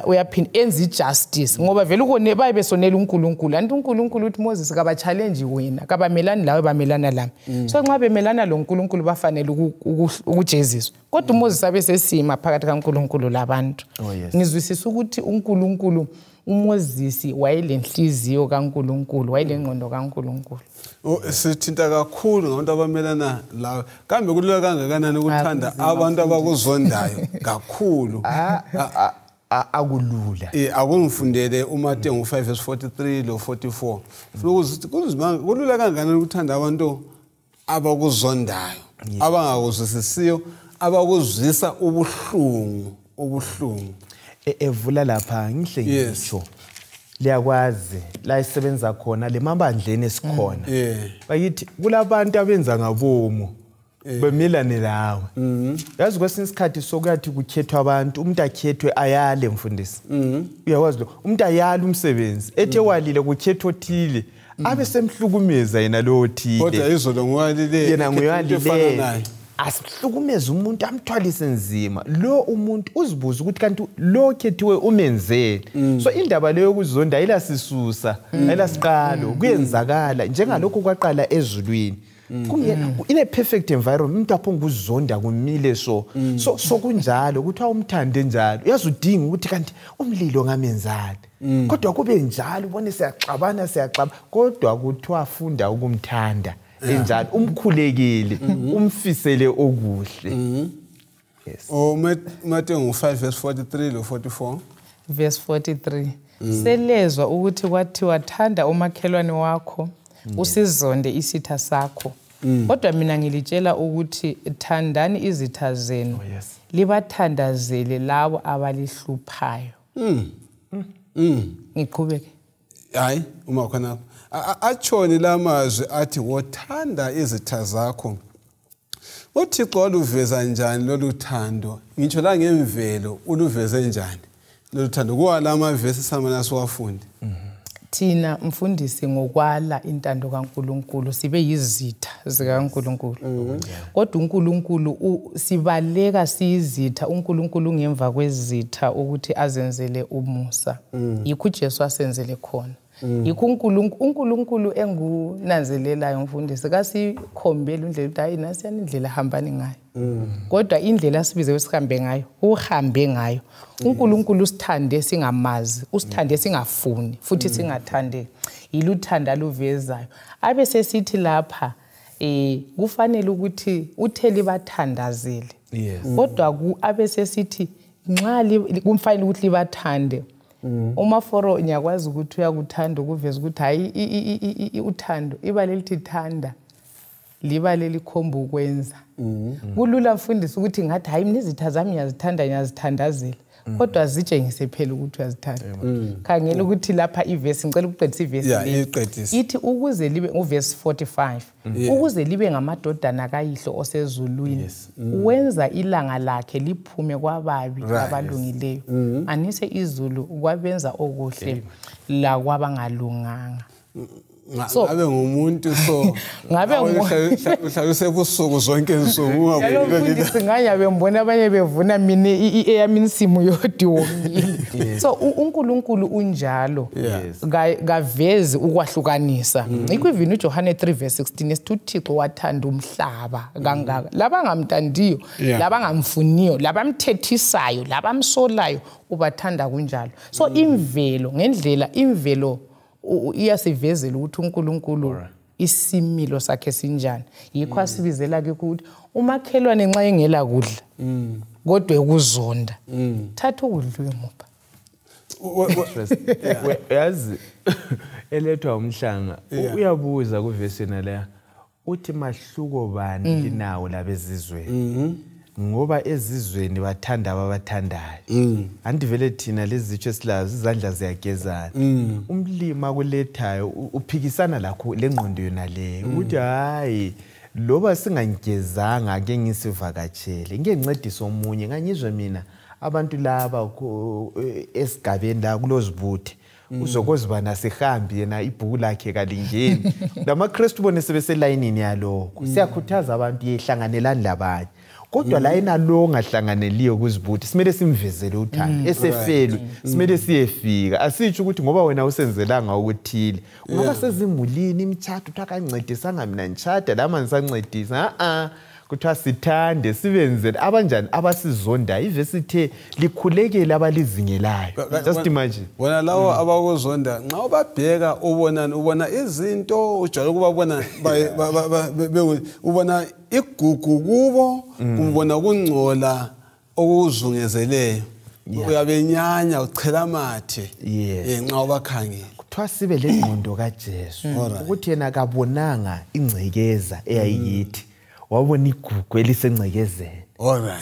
uyaphinda enza ijustice, ngoba vele ukone baye besonela uNkulunkulu. Anti uNkulunkulu uthi Moses kaba challenge wena, kabamelani lawe, bamelana lami. So nxa bemelana lo uNkulunkulu bafanele ukujeziswa. Kodwa uMoses abe sesima phakathi kaNkulunkulu labantu. Ngizwisisa ukuthi uNkulunkulu uMoses wayelenhliziyo kaNkulunkulu, wayelengqondo kaNkulunkulu. Sithinta kakhulu ngabantu abamelana lawe. Kambe kulula kangakanani ukuthanda abantu abakuzondayo kakhulu? Akulula. Akungifundele uMateyu 5 verse 43 lo 44. Futhi kulula kangakanani ukuthanda abantu abakuzondayo, abangakuzwisisiyo, abakuzwisa ubuhlungu, ubuhlungu. Evula lapha ngihle ngisho. Liyakwazi la isebenza khona lemabandleni esikhona. Bayithi kulabantu abenza ngabomo bemelane lawe. Yazi kwesinye isikhathi sokuyathi kukhethwa abantu, umuntu akhethwe ayale mfundisi. Uyakwazi lo umuntu ayale umsebenzi ethe walile kukhethwa othile abe semhlukumeza yena lo othile. Kodwa izolo nguwalile yena nguyalile. Asihlukumeze umuntu amthwalise nzima. Lo umuntu uzibuza ukuthi kanti lo khethiwe umenzeni. So indaba leyo yokuzonda ayilasisusa, ayilasiqalo, kuyenzakala njengalokho kwaqala ezulwini. In a perfect environment umuntu apho nguzonda kumile so so kunjalo ukuthi awumthande njalo uyazudinga ukuthi kanti umlilo ngamenzani. Kodwa kube njalo ubone siyaxabana siyaxaba kodwa kuthiwa funda ukumthanda enjalo umkhulekile umfisele okuhle. Yes. Mateyu 5 verse 43 lo 44. Verse 43. Selezwa ukuthi kwathiwa thanda umakhelwane wakho usizonde isitha sakho. Kodwa mina ngilitshela ukuthi thandani izitha zenu. Libathandazele labo abalihluphayo. Ngiqhubeke. Hayi uma khona atshoni lamazwi athi wothanda izitha zakho. uThixo waluveza njani lolu thando? Ngitsho la ngemvelo uluveze njani lolu thando? Kuwa lamavesi samana siwafunde. Thina mfundisi ngokwala intando kaNkuluNkulu sibe yizitha zikaNkuluNkulu. Kodwa uNkulunkulu sibaleka siyizitha, uNkulunkulu ngemva kwezitha ukuthi azenzele umusa. Yikho uJesu asenzele khona. Yikho uNkulunkulu engunanzelelayo mfundisi kasikhombela indlela ukuthi hayi nasiyani indlela hambani ngayo. Kodwa indlela asibize sihambe ngayo, uhambe ngayo. uNkulunkulu usithande singamazi, usithande singafuni, futhi singathandeki. Yiluthanda luvezayo. Abe sesithi lapha kufanele ukuthi utheli bathandazele. Kodwa abe sesithi nxa kumfanele ukuthi libathande. Umaforo ngiyakwazi ukuthi uyakuthanda ukuveza ukuthi hayi uthando ibale lithi thanda liba lelikhomba ukwenza. Kulula mfundisi ukuthi ngathi hayi mina izitha zami ngiyazithanda ngiyazithandazela. Kodwa zitshengise phela ukuthi uyazithanda. Khangela ukuthi lapha ivesi ngicela ukuqedisa ivesi le. Ithi ukuze libe uvesi 45 ukuze libe ngamadodana kaYihlo osezulwini wenza ilanga lakhe liphume kwababi abalungileyo anise izulu kwabenza okuhle la kwabangalunganga. So ngabe ngumuntu so ngabe uhlala usebusuku zonke insuku ungaboni ngayabe ngibona abanye bevuna mina eyami insimu yodwa womile. So uNkulunkulu unjalo kavezi ukwahlukanisa. Yikho even uJohane 3 verse 16 esithi uThixo wathanda umhlaba kangaka labangamthandiyo labangamfuniyo labamthethisayo labamsolayo ubathanda kunjalo. So imvelo ngendlela imvelo iyasivezela ukuthi uNkulunkulu isimilo sakhe sinjani. Yikho asibizela ke ukuthi umakhelwane nxa engela kudla kodwa ekuzonda thatha ukudla uyemupha. Yazi elethwa umhlanga uyabuza kuvesi naleya uthi mahluko bani linawo labezizweni ngoba ezizweni bathanda ababathandayo. Anti vele thina lezitsho esilazo izandla ziyagezana. Umlimi akulethayo uphikisana lakho lengqondo yona le ukuthi hayi loba singangigezanga ake ngisivakatshele ngeke ngincedise omunye ngangizwe mina abantu laba esigabeni la kulozibuthe uzokozibana sihambi yena ibhuku lakhe kalingeni. LamaKristu bone sebeselayinini yalokho. Siyakhuthaza abantu yehlanganelani labanye. Kodwa la yena lo ongahlanganeliyo kuzibuthe simele simvezele uthando esefelwe simele siyefika. Asitsho ukuthi ngoba wena usenzelanga ukuthile ngoba sezimulini imitshato uthi akancedisanga mina ngitshada lama ngisancedisa kuthiwa sithande sibenzele abanjani abasizondayo. Ivesi ithe likhulekele abalizingelayo. Just imagine wena lawo abakuzonda nxa ubabheka ubonani ubona izinto ujwayele ukubabona ubona igugu kubo ubona kungcola okuzungezeleyo. Uyabenyanya uchela amathe. Nxa ubakhangela. Kuthiwa sibe lengqondo kaJesu ukuthi yena akabonanga ingcekeza eyayiyithi, wabona igugu elisengcekezeni.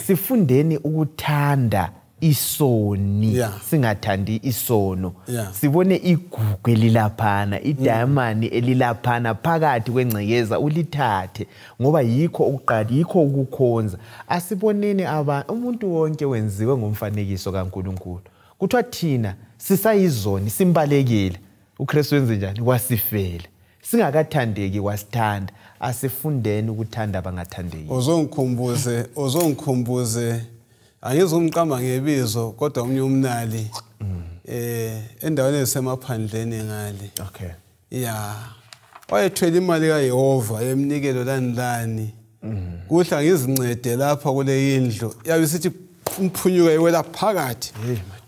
Sifundeni ukuthanda isoni, singathandi isono. Sibone igugu elilaphana, idayimani elilaphana phakathi kwengcekeza, ulithathe ngoba yikho ukuqala, yikho ukukhonza. Asiboneni umuntu wonke wenziwe ngomfanekiso kaNkulunkulu. Kuthiwa thina sisayizoni, simbalekile. uKristu wenze njani? Wasifela. Singakathandeki wasithanda. Asifundeni ukuthanda abangathandeki. Ozongikhumbuze angizumqamba ngebizo kodwa umnye umnali endaweni esemaphandleni ngale. Okay. Yeah. Wayethwele imali kaYehova emnikelo lani. Kuhla ngizincede lapha kule indlu. Yabe sithi umphunyuka iwela phakathi.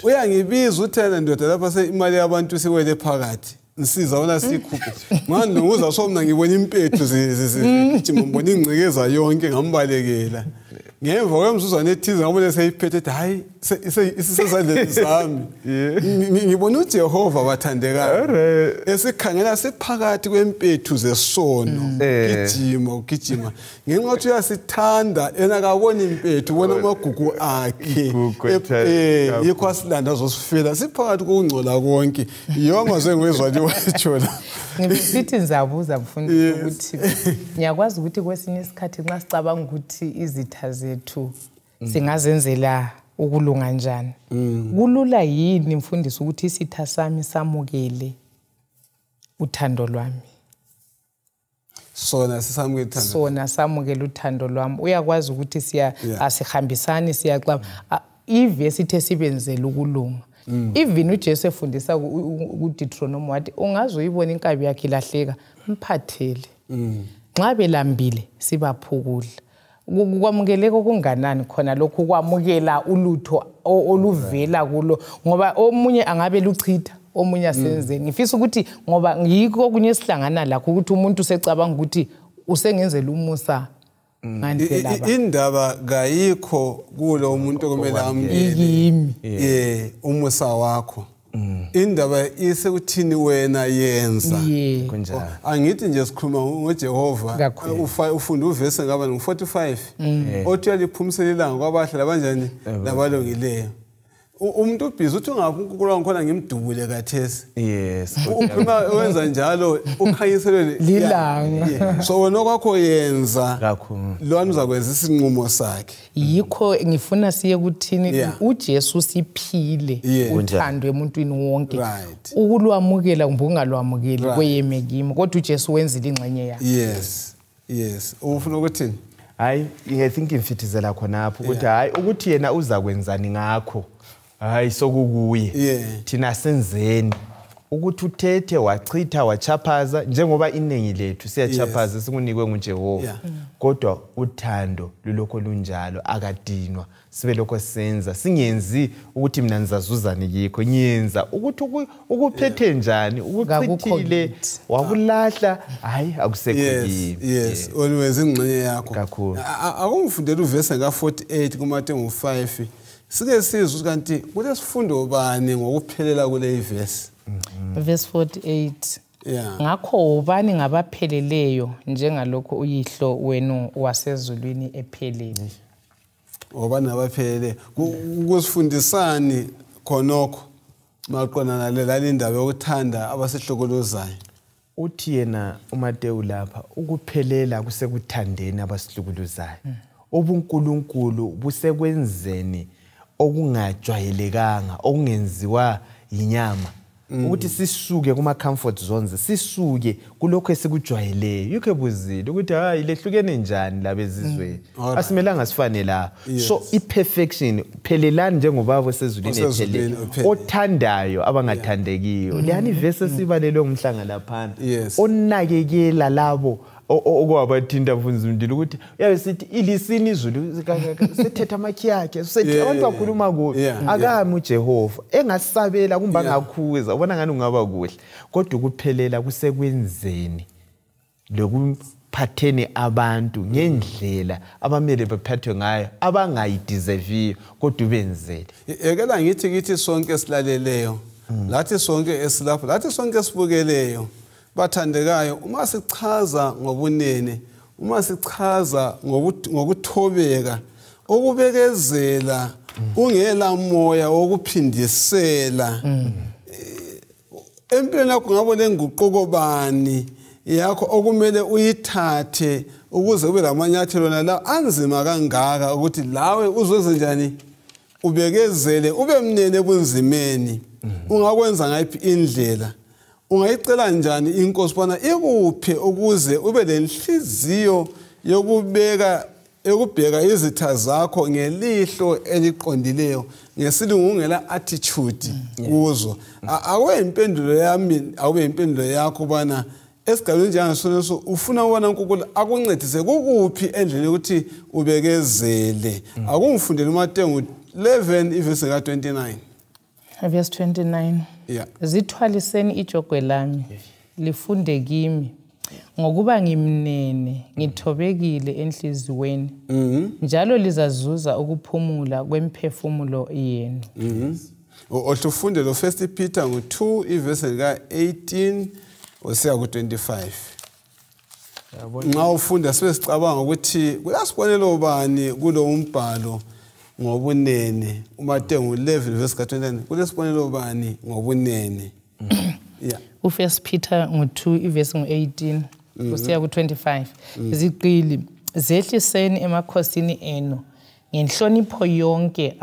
Uyangibiza uthena ndoda lapha imali yabantu siwele phakathi. Nsiza wona sikhuphe. Manje nguza so mina ngibona impethu zigijima ngibona ingcekeza yonke ngambalekela. Ngemva kwemzuzwana ethize ngabona seyiphethe ethi hayi isisezandleni sami. Ngibona uJehova bathandekayo esikhangela siphakathi kwempethu zesono. Gijima ngenxa yokuthi uyasithanda yena akaboni impethu, ubona amagugu akhe. Yikho asilanda azosifela siphakathi kokungcola konke. Yonke sengizwa nje watshola. Ngisithi ngizabuza mfundisi ukuthi ngiyakwazi ukuthi kwesinye isikhathi nxa sicabanga ukuthi izitha zethu singazenzela ukulunga njani. Kulula yini mfundisi ukuthi isitha sami samukele uthando lwami? Sona sisamukele uthando. Sona samukele uthando lwami. Uyakwazi ukuthi siya asihambisani siyaxaba. Ivesi ithe sibenzele ukulunga. Even uJesu efundisa kuDeuteronomy wathi ungazoyibona inkabi yakhe ilahleka mphathele. Nxa belambile sibaphe ukudla. Kwamukeleka okunganani khona lokhu kwamukela ulutho oluvela kulo, ngoba omunye angabe luchitha omunye asenzeni. Ngifisa ukuthi ngoba ngikho okunye esihlangana lakho ukuthi umuntu usecabanga ukuthi usengenzela umusa. Indaba kayikho kulo umuntu okumele amukele umusa wakho. Indaba isekuthini wena yenza. Angithi nje sikhuluma ngoJehova ufunda uvese ngaba ngu-45 othi uyaliphumisela ilanga kwabahle labanjani labalungileyo. Umuntu ubhizi uthi ungaphi uNkulunkulu wangikhona ngimdubule kathesi. Yes. Uphuma wenza njalo ukhanyiselwe lilanga. So wena okwakho yenza lwana uzakwenza isinqumo sakhe. Yikho ngifuna siye kuthini uJesu siphile uthando emuntwini wonke. Ukulwamukela kumbe ungalwamukeli kweyeme kimi, kodwa uJesu wenzile ingxenye yakhe. Yes. Yes. Ufuna ukuthini? Hayi, I think ngifithizela khonapho ukuthi hayi ukuthi yena uzakwenzani ngakho. Hayi sokukuye. Thina senzeni ukuthi uthethe wachitha wachaphaza njengoba iningi lethu siyachaphaza sikunikwe nguJehova. Kodwa uthando lulokho lunjalo, akadinwa. Sibe lokho senza, singenzi ukuthi mina ngizazuzani yikho, ngiyenza ukuthi ukuphethe njani, ukuchithile wakulahla, hayi akusekho kimi. Yes, always ingxenye yakho. Akungifundele uvese ka48 kuMateyu 5. Sike sizwe kanti kulesifundo bani ngokuphelela kule verse. Verse 48. Ngakho ubani ngabapheleleyo njengalokho uyihlo wenu wasezulwini ephelele. Ubani ngabaphelele kusifundisani khonokho maqondana nale indaba yokuthanda abasihlukuluzayo. Uthi yena uMateyu lapha ukuphelela kusekuthandeni abasihlukuluzayo. Ubunkulunkulu busekwenzeni okungajwayelekanga, okungenziwa inyama. Ukuthi sisuke kuma comfort zones, sisuke kulokho esikujwayeleyo. Yikho ebuzile ukuthi hayi lehlukene njani labezizweni. Asimelanga sifane la. So i-perfection phelelani njengobaba osezulwini ephelele, othandayo abangathandekiyo. Leyani ivesi esibalelwe ngumhlanga laphana. Onakekela labo okwabathinta mfundisi Mndilo ukuthi uyabe sithi ilisini izulu sethetha amakhi yakhe sethi abantu bakhuluma kubi akami uJehova engasabela kumbe angakhuza ubona ngani ungaba kuhle, kodwa ukuphelela kusekwenzeni Asikuphatheni abantu ngendlela abamele baphathwe ngayo, abangayideserviyo, kodwa ubenzele. Ekela ngithi kithi sonke silaleleyo, lathi sonke esilapho, lathi sonke esibukeleyo, bathandekayo, uma sichaza ngobunene, uma sichaza ngokuthobeka, ukubekezela, ungela moya wokuphindisela. Empilweni yakho ngabe lenguquko bani yakho okumele uyithathe ukuze ube lamanyathelo nala anzima kangaka ukuthi lawe uzwenze njani, ubekezele, ube mnene ebunzimeni. Ungakwenza ngayiphi indlela? Ungayicela njani inkosi bona ikuphe ukuze ube lenhliziyo yokubeka ekubheka izitha zakho ngelihlo eliqondileyo, ngesilungu ungela attitude kuzo? Akube impendulo yami, akube impendulo yakho bana esigabeni njengasoneso ufuna ubona uNkulunkulu akuncedise kukuphi endleleni ukuthi ubekezele. Akungifundele uMateyu 11 ivesi ka-29. Verse 29. Yeah. Zithwaliseni ijogwe lami, lifunde kimi, ngokuba ngimnene, ngithobekile enhliziyweni, njalo lizazuza ukuphumula kwemphefumulo yenu. Ohle ufunde lo 1 Peter ngo-2 ivesi ka-18 usiya ku-25. Nxa ufunda sibe sicabanga ukuthi kulasibonelo bani kulo umbhalo ngobunene. uMateyu 11 verse ka-29, kulesibonelo bani ngobunene? Yeah. U1 Peter ngo-2 ivesi ngo-18 usiya ku-25. Zigqili, zehliseni emakhosini enu ngenhlonipho yonke,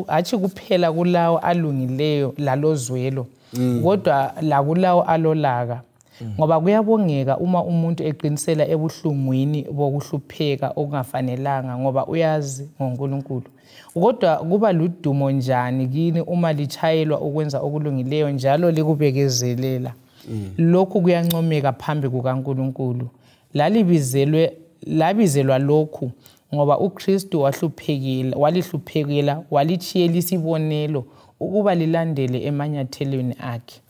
atshi kuphela kulawo alungileyo lalozwelo, kodwa lakulawo alolaka. Ngoba kuyabongeka uma umuntu eqinisela ebuhlungwini bokuhlupheka okungafanelanga, ngoba uyazi ngoNkulunkulu. Kodwa kuba ludumo njani kini uma lichayelwa ukwenza okulungileyo njalo likubekezelela? Lokhu kuyancomeka phambi kukaNkulunkulu. Labizelwa lokhu ngoba uKristu walihluphekela, walithiyela isibonelo ukuba lilandele emanyathelweni akhe.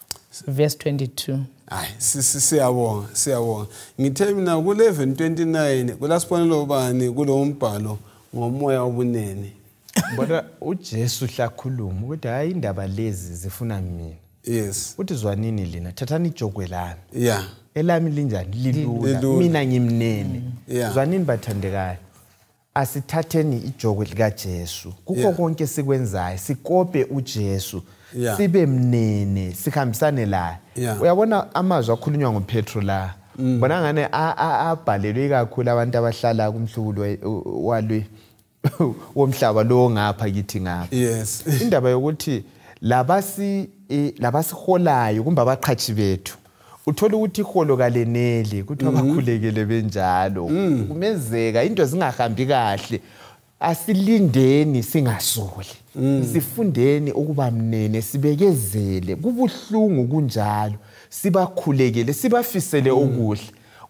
Verse 22. Hayi, siyabonga, siyabonga. Ngithe mina ku-11:29 kulasibonelo bani kulo mbhalo ngomoya wobunene? Bona uJesu hlakhuluma ukuthi hayi, indaba lezi zifuna mina. Yes. Uthi zwanini lina, thathani ijogwe lami. Yeah. Elami linjani? Lilula. Mina ngimnene. Zwanini bathandekayo, asithatheni ijogwe likaJesu. Kukho konke sikwenzayo, sikope uJesu. Sibe mnene, sikhambisane la. Uyabona amazwi akhulunywa ngoPetro la. Bona ngane abhalelwe kakhulu abantu abahlala kumhlubulo walwe womhlaba lo ngapha kithi ngapha. Yes. Indaba yokuthi labasiholayo kumbe abaqhatshi bethu, uthola ukuthi iholo kaleneli, kuthi abakhulekele benjalo. Kumezeka into zingahambi kahle. Asilindeni singasoli. Sifundeni ukuba mnene, sibekezele. Kubuhlungu kunjalo, sibakhulekele, sibafisele okuhle.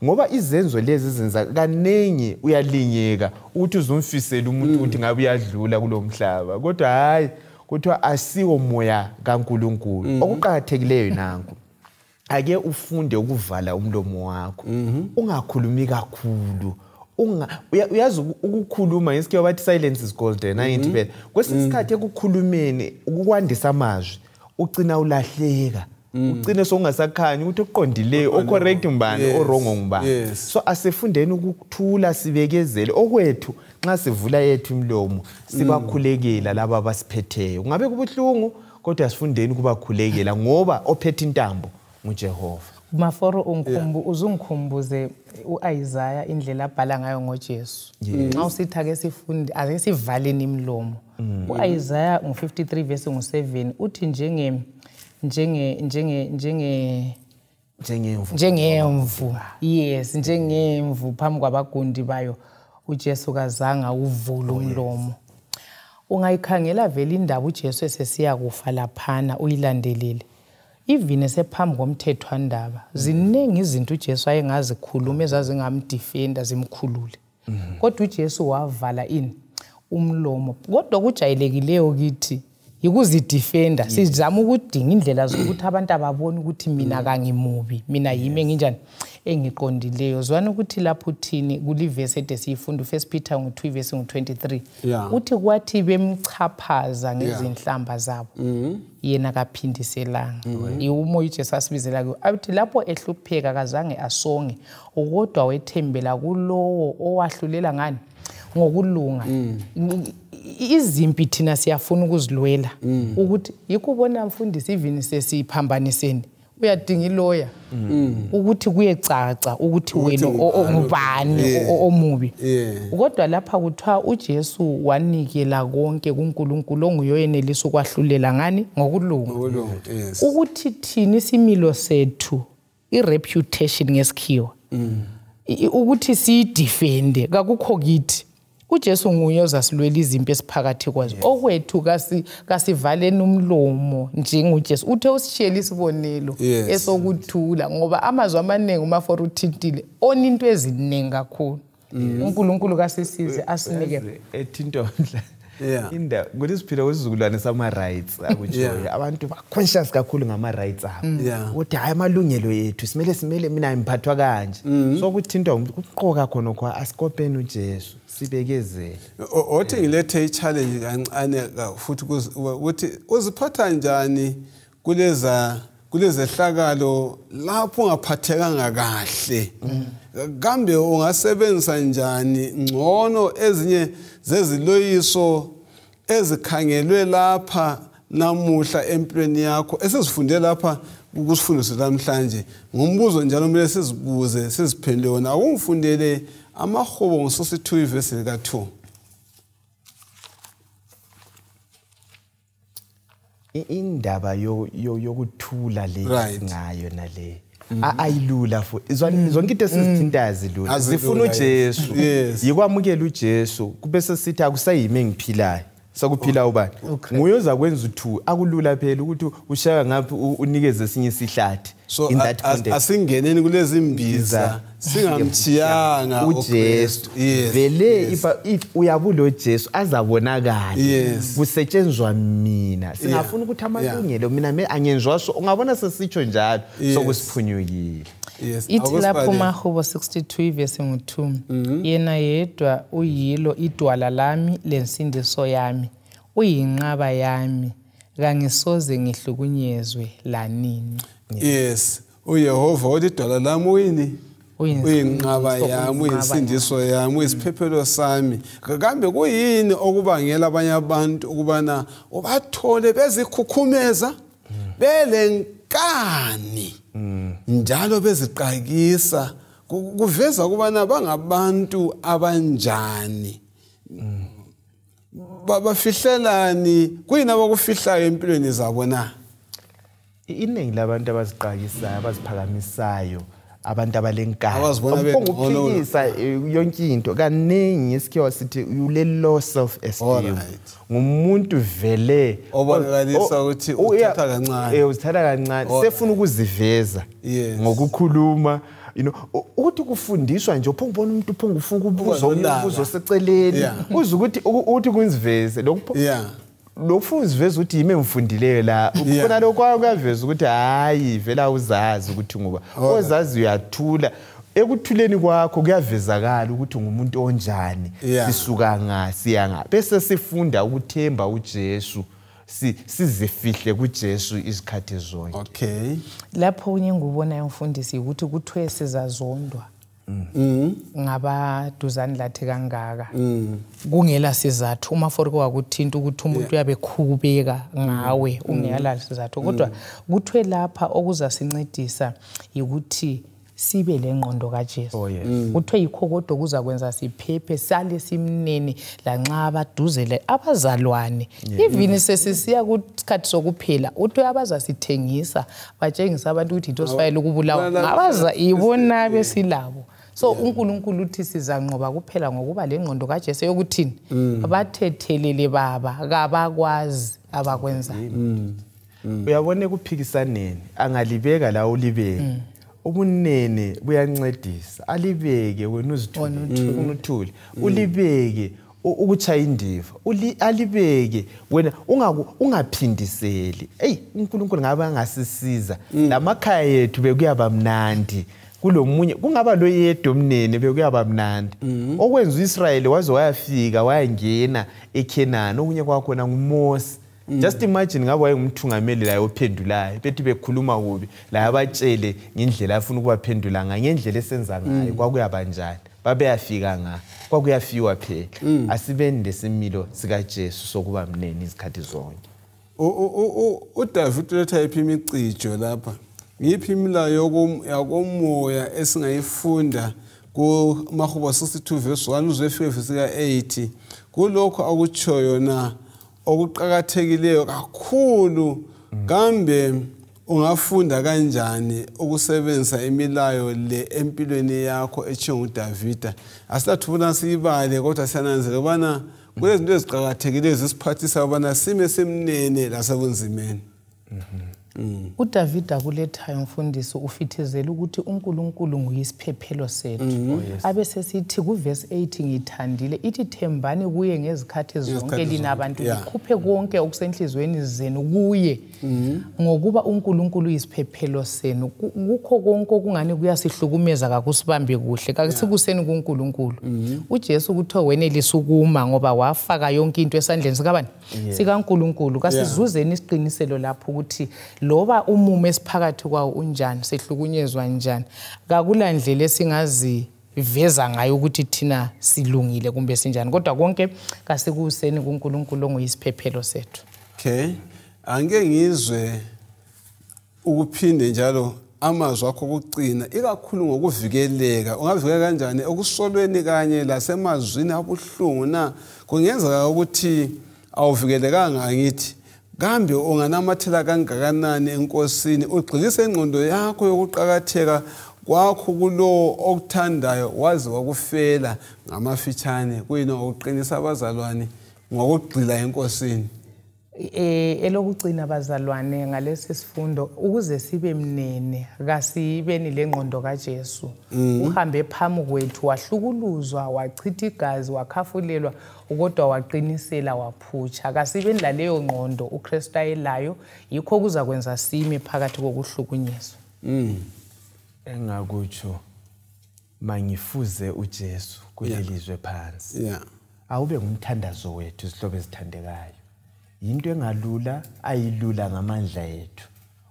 Ngoba izenzo lezi zenza kaningi uyalingeka ukuthi uzumfisele umuntu ukuthi ngabe uyadlula kulomhlaba, kodwa hayi, kuthiwa asiwo moya kaNkulunkulu. Okuqakathekileyo nanku, ake ufunde ukuvala umlomo wakho, ungakhulumi kakhulu. Uyazi ukukhuluma ngesikhiwa bathi silence is golden, angithi phela kwesinye isikhathi ekukhulumeni ukwandisa amazwi ugcina ulahleka, ugcine sokungasakhanyi ukuthi okuqondileyo ocorrect ngubani, owrong ngubani. So asifundeni ukuthula, sibekezele okwethu. Nxa sivula yethu imilomo sibakhulekela laba abasiphetheyo. Kungabe kubuhlungu, kodwa sifundeni ukubakhulekela ngoba ophethe intambo nguJehova. Maforo, uzungikhumbuze uIsaiah indlela abhala ngayo ngoJesu. Nxa usithi ake sifunde, ake sivaleni imilomo. uIsaiah ngo-53 verse ngo-7 uthi njengemvu. Yes, njengemvu phambi kwabagundi bayo, uJesu kazange uvule umlomo. Ungayikhangela vele indaba uJesu esesiya kufa laphana uyilandelele. Even esephambi komthethwandaba, ziningi izinto uJesu ayengazikhuluma ezazingamdefenda zimkhulule. Kodwa uJesu wavala ini umlomo. Kodwa kujayelekileyo kithi Yikuzidefenda, sizama ukudinga indlela zokuthi abantu ababone ukuthi mina kangimubi, mina yimi enginjani engiqondileyo. Zwana ukuthi lapho uthini kulivesi ede siyifunda u1 Peter ngo2 verse ngo23. Uthi kwathi bemchaphaza ngezinhlamba zabo, yena kaphindiselanga. Umoya uJesu asibizela kuyo. Athi lapho ehlupheka kazange asonge, kodwa wethembela kulowo owahlulela ngani ngokulunga. Izimpi thina siyafuna ukuzilwela ukuthi yikubona mfundisi even sesiphambaniseni uyadinga iloya ukuthi kuyecaca ukuthi wena ongubani omubi. Kodwa lapha kuthiwa uJesu wanikela konke kuNkulunkulu onguyoyenelisa ukwahlulela ngani ngokulunga. Ukuthi thina isimilo sethu ireputation ngesikhiwa ukuthi siyidefende kakukho kithi. uJesu nguye ozasilwela izimpi esiphakathi kwazo. Okwethu kasivaleni umlomo njengoJesu. Uthe usishiyele isibonelo esokuthula, ngoba amazwi amaningi uma for uthintile ona into eziningi kakhulu. uNkulunkulu kasisize asinike ethintondla. Inda ukuthi siphila kwesizukulwane sama rights akutshoyo. Abantu ba conscious kakhulu ngama rights abo. Ukuthi hayi amalungelo yethu simele mina ngiphathwa kanje. So kuthintwa umuntu kuqoka khona kwa asikopeni uJesu sibekezele. Othi ngilethe i-challenge kancane futhi ukuthi uziphatha njani kulezehlakalo lapho ungaphathekanga kahle. Kambe ungasebenzisa njani ngcono ezinye zeziloyiso ezikhangelwe lapha namuhla empilweni yakho esizifunde lapha kusifundiso namhlanje? Ngumbuzo njalo kumele sizibuze siziphendule wona. Awungifundele amaHubo ngo62 ivesi lika2. Indaba yokuthula le ngayo nale ayilula futhi. Zonke into esizithintayo zilula. Zifuna uJesu. Yikwamukela uJesu kube sesithi akusayimi engiphilayo. Sakuphila ubani? Nguye ozakwenza uthu akulula phela ukuthi ushaya ngaphi unikeze esinye isihlathi. So asingeneni kulezi mbiza singamthiyanga uJesu. Vele if uyabulo uJesu azabonakala kusetshenzwa mina. Singafuna ukuthi amalungelo mina angenzwa so ungabona sesitsho njalo sokusiphunyukile. Ithi lapho Mahubo 62 verse 2, yena yedwa uyilo idwala lami lensindiso yami, uyinqaba yami, kangisoze ngihlukunyezwe lanini. Yes, uYehova uthi idwala lami uyini? Uyinqaba yami, uyinsindiso yami, uyisiphephelo sami. Kambe kuyini okubangela abanye abantu ukubana ubathole bezikhukhumeza belenkani njalo beziqakisa? Kuveza ukubana bangabantu abanjani, bafihlelani, kuyini abakufihlayo empilweni zabo na? Iningi labantu abaziqakisayo, abaziphakamisayo, abantu abalenkani ukuphikisa yonke into kaningi isikhiwa sithi ule low self esteem. Ngumuntu vele obonakalisa ukuthi uthatha kancane, uzithatha kancane, sefuna ukuziveza ngokukhuluma. You know, ukuthi kufundiswa nje uphonga ubona umuntu uphonga ufuna ukubuza umbuzo seceleni uze ukuthi uthi kunziveze lokho. Lokhu uziveza ukuthi yimi engifundileyo la. Khona lokho kuyaveza ukuthi hayi vela uzazi ukuthi ngoba ozazi uyathula. Ekuthuleni kwakho kuyavezakala ukuthi ngumuntu onjani, sisuka nga siya nga. Bese sifunda ukuthemba uJesu, sizifihle kuJesu izikhathi zonke. Okay. Lapho unye ngubona umfundisi ukuthi kuthiwe sizazondwa ngabaduzane lathi kangaka kungela sizathu. Uma for kwakuthinta ukuthi umuntu uyabe khubeka ngawe ungela sizathu, kodwa kuthiwe lapha okuzasincedisa ukuthi sibe lengqondo kaJesu. Kuthiwe yikho kodwa kuzakwenza siphephe sale simnene lanxa abaduzele abazalwane. Even sesisiya kusikhathi sokuphela uthiwe abazasithengisa batshengisa abantu ukuthi into sifayele ukubulawa ngabaza ibona besilabo. So uNkulunkulu uthi sizanqoba kuphela ngokuba lengqondo kaJesu yokuthini bathethelele baba kabakwazi abakwenzayo. Uyabona ekuphikisaneni angalibeka la ulibeke. Ubunene buyancedisa, alibeke wena uzithule, uthule, ulibeke Ukuchaya indiva alibeke wena, ungaphindiseli. Eyi, uNkulunkulu ngabe angasisiza lamakhaya yethu bekuyaba mnandi kulomunye, kungaba lo yedwa omnene bekuyaba mnandi. Okwenza uIsrayeli waze wayafika wayangena eKhenani, okunye kwakhona nguMose. Just imagine ngabe wayengumthungameli laye ophendulayo, bethi bekhuluma kubi laye abatshele ngendlela afuna ukubaphendula ngayo, ngendlela esenza ngayo, kwakuyaba njani? Babeyafika nga kwakuyafiwa phela. Asibeni lesimilo sikaJesu sokuba mnene izikhathi zonke. uDavid uletha iphi imicijo lapha? Ngiphi imilayo yakomoya esingayifunda kuMahubo 62 verse 1 uze ufike verse 8? Kulokho akutshoyo na okuqakathekileyo kakhulu? Kambe ungafunda kanjani ukusebenzisa imilayo le empilweni yakho etshiwo nguDavida? Asilathubona siyibale, kodwa siyananzela ukubana kulezinto eziqakathekileyo zisiphathisa ukubana sime simnene lasebunzimeni. uDavida kulethayo mfundisi ufithizela ukuthi uNkulunkulu nguyisiphephelo sethu. Abe sesithi kuverse 8, ngithandile, ithi thembani kuye ngezikhathi zonke lina abantu, likhuphe konke okusenhlizweni zenu kuye, ngokuba uNkulunkulu uyisiphephelo senu. Kukho konke okungani kuyasihlukumeza kakusibambe kuhle, kakusikuseni kuNkulunkulu. uJesu kuthiwa wenelisa ukuma ngoba wafaka yonke into esandleni sikabani? SikaNkulunkulu. Kasizuzeni isiqiniselo lapho ukuthi loba umumo esiphakathi kwawo unjani, sehlukunyezwa njani, kakulandlela esingaziveza ngayo ukuthi thina silungile kumbe sinjani, kodwa konke kasikuseni kuNkulunkulu onguyisiphephelo sethu. Okay, angeke ngizwe ukuphinde njalo amazwi akho okugcina, ikakhulu ngokuvikeleka. Ungavikela kanjani ekusolweni kanye lasemazwini abuhlungu na? Kungenzeka ukuthi awuvikelekanga, angithi? Kambe unganamathela kangakanani eNkosini, ugxilise ingqondo yakho yokuqakatheka kwakho kulowo okuthandayo waze wakufela? Ngamafitshane, kuyini okuqinisa abazalwane ngokugxila eNkosini? Elokugcina bazalwane ngalesi sifundo, ukuze sibe mnene kasibeni lengqondo kaJesu. Uhambe phambi kwethu, wahlukuluzwa, wachitha igazi, wakhafulelwa, kodwa waqinisela, waphutsha. Kasibeni laleyo ngqondo uKristu ayelayo, yikho kuzakwenza sime phakathi kokuhlukunyezwa. Engakutsho, mangifuze uJesu kulelizwe phansi. Awube ngumthandazo wethu, zihlobo ezithandekayo. Yinto engalula, ayilula ngamandla ethu,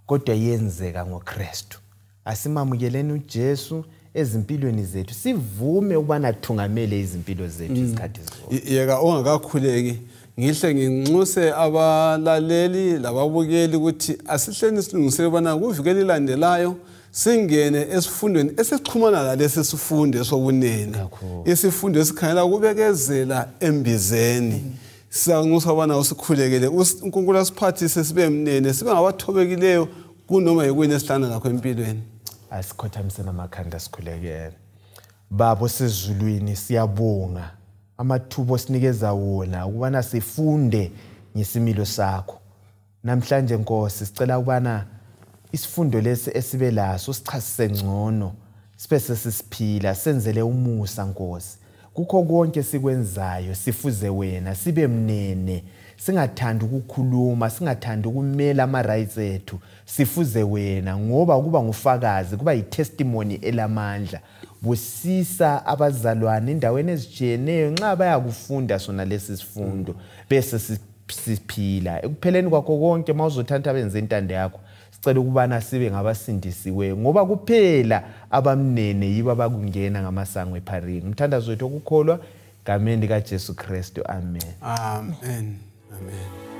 kodwa yenzeka ngoKristu. Asimamukeleni uJesu ezimpilweni zethu, sivume ukubana athungamele izimpilo zethu izikhathi zonke. Yeka ungakakhuleki, ngihle nginxuse abalaleli lababukeli ukuthi asihleni silungisele ubana kuviki elilandelayo singene esifundweni esixhumana lalesi sifundo esobunene, isifundo esikhangela ukubekezela embizeni. Siyanxusa ubana usikhulekele, uNkulunkulu asiphathise sibe mnene, sibe ngabathobekileyo kunoma yikuyini esihlangana lakho empilweni. Asikhothamise namakhanda sikhulekele. Baba osezulwini, siyabonga amathuba osinikeza wona ukubana sifunde ngesimilo sakho. Namhlanje Nkosi, sicela ukubana isifundo lesi esibe laso sichasise ngcono, sibe sesiphila, senzele umusa Nkosi. Kukho konke sikwenzayo sifuze wena, sibe mnene, singathandi ukukhuluma, singathandi ukumela ama-rights ethu, sifuze wena, ngoba kuba ngufakazi, kuba yi-testimony elamandla. Busisa abazalwane endaweni ezitshiyeneyo nxa bayakufunda sona lesi sifundo, bese siphila. Ekupheleni kwakho konke, uma uzothatha benze intando yakho, sicela ukubana sibe ngabasindisiweyo, ngoba kuphela abamnene yibo abakungena ngamasango epharini. Umthandazo wethu okukholwa, gameni likaJesu Kristu, amen. Amen. Amen.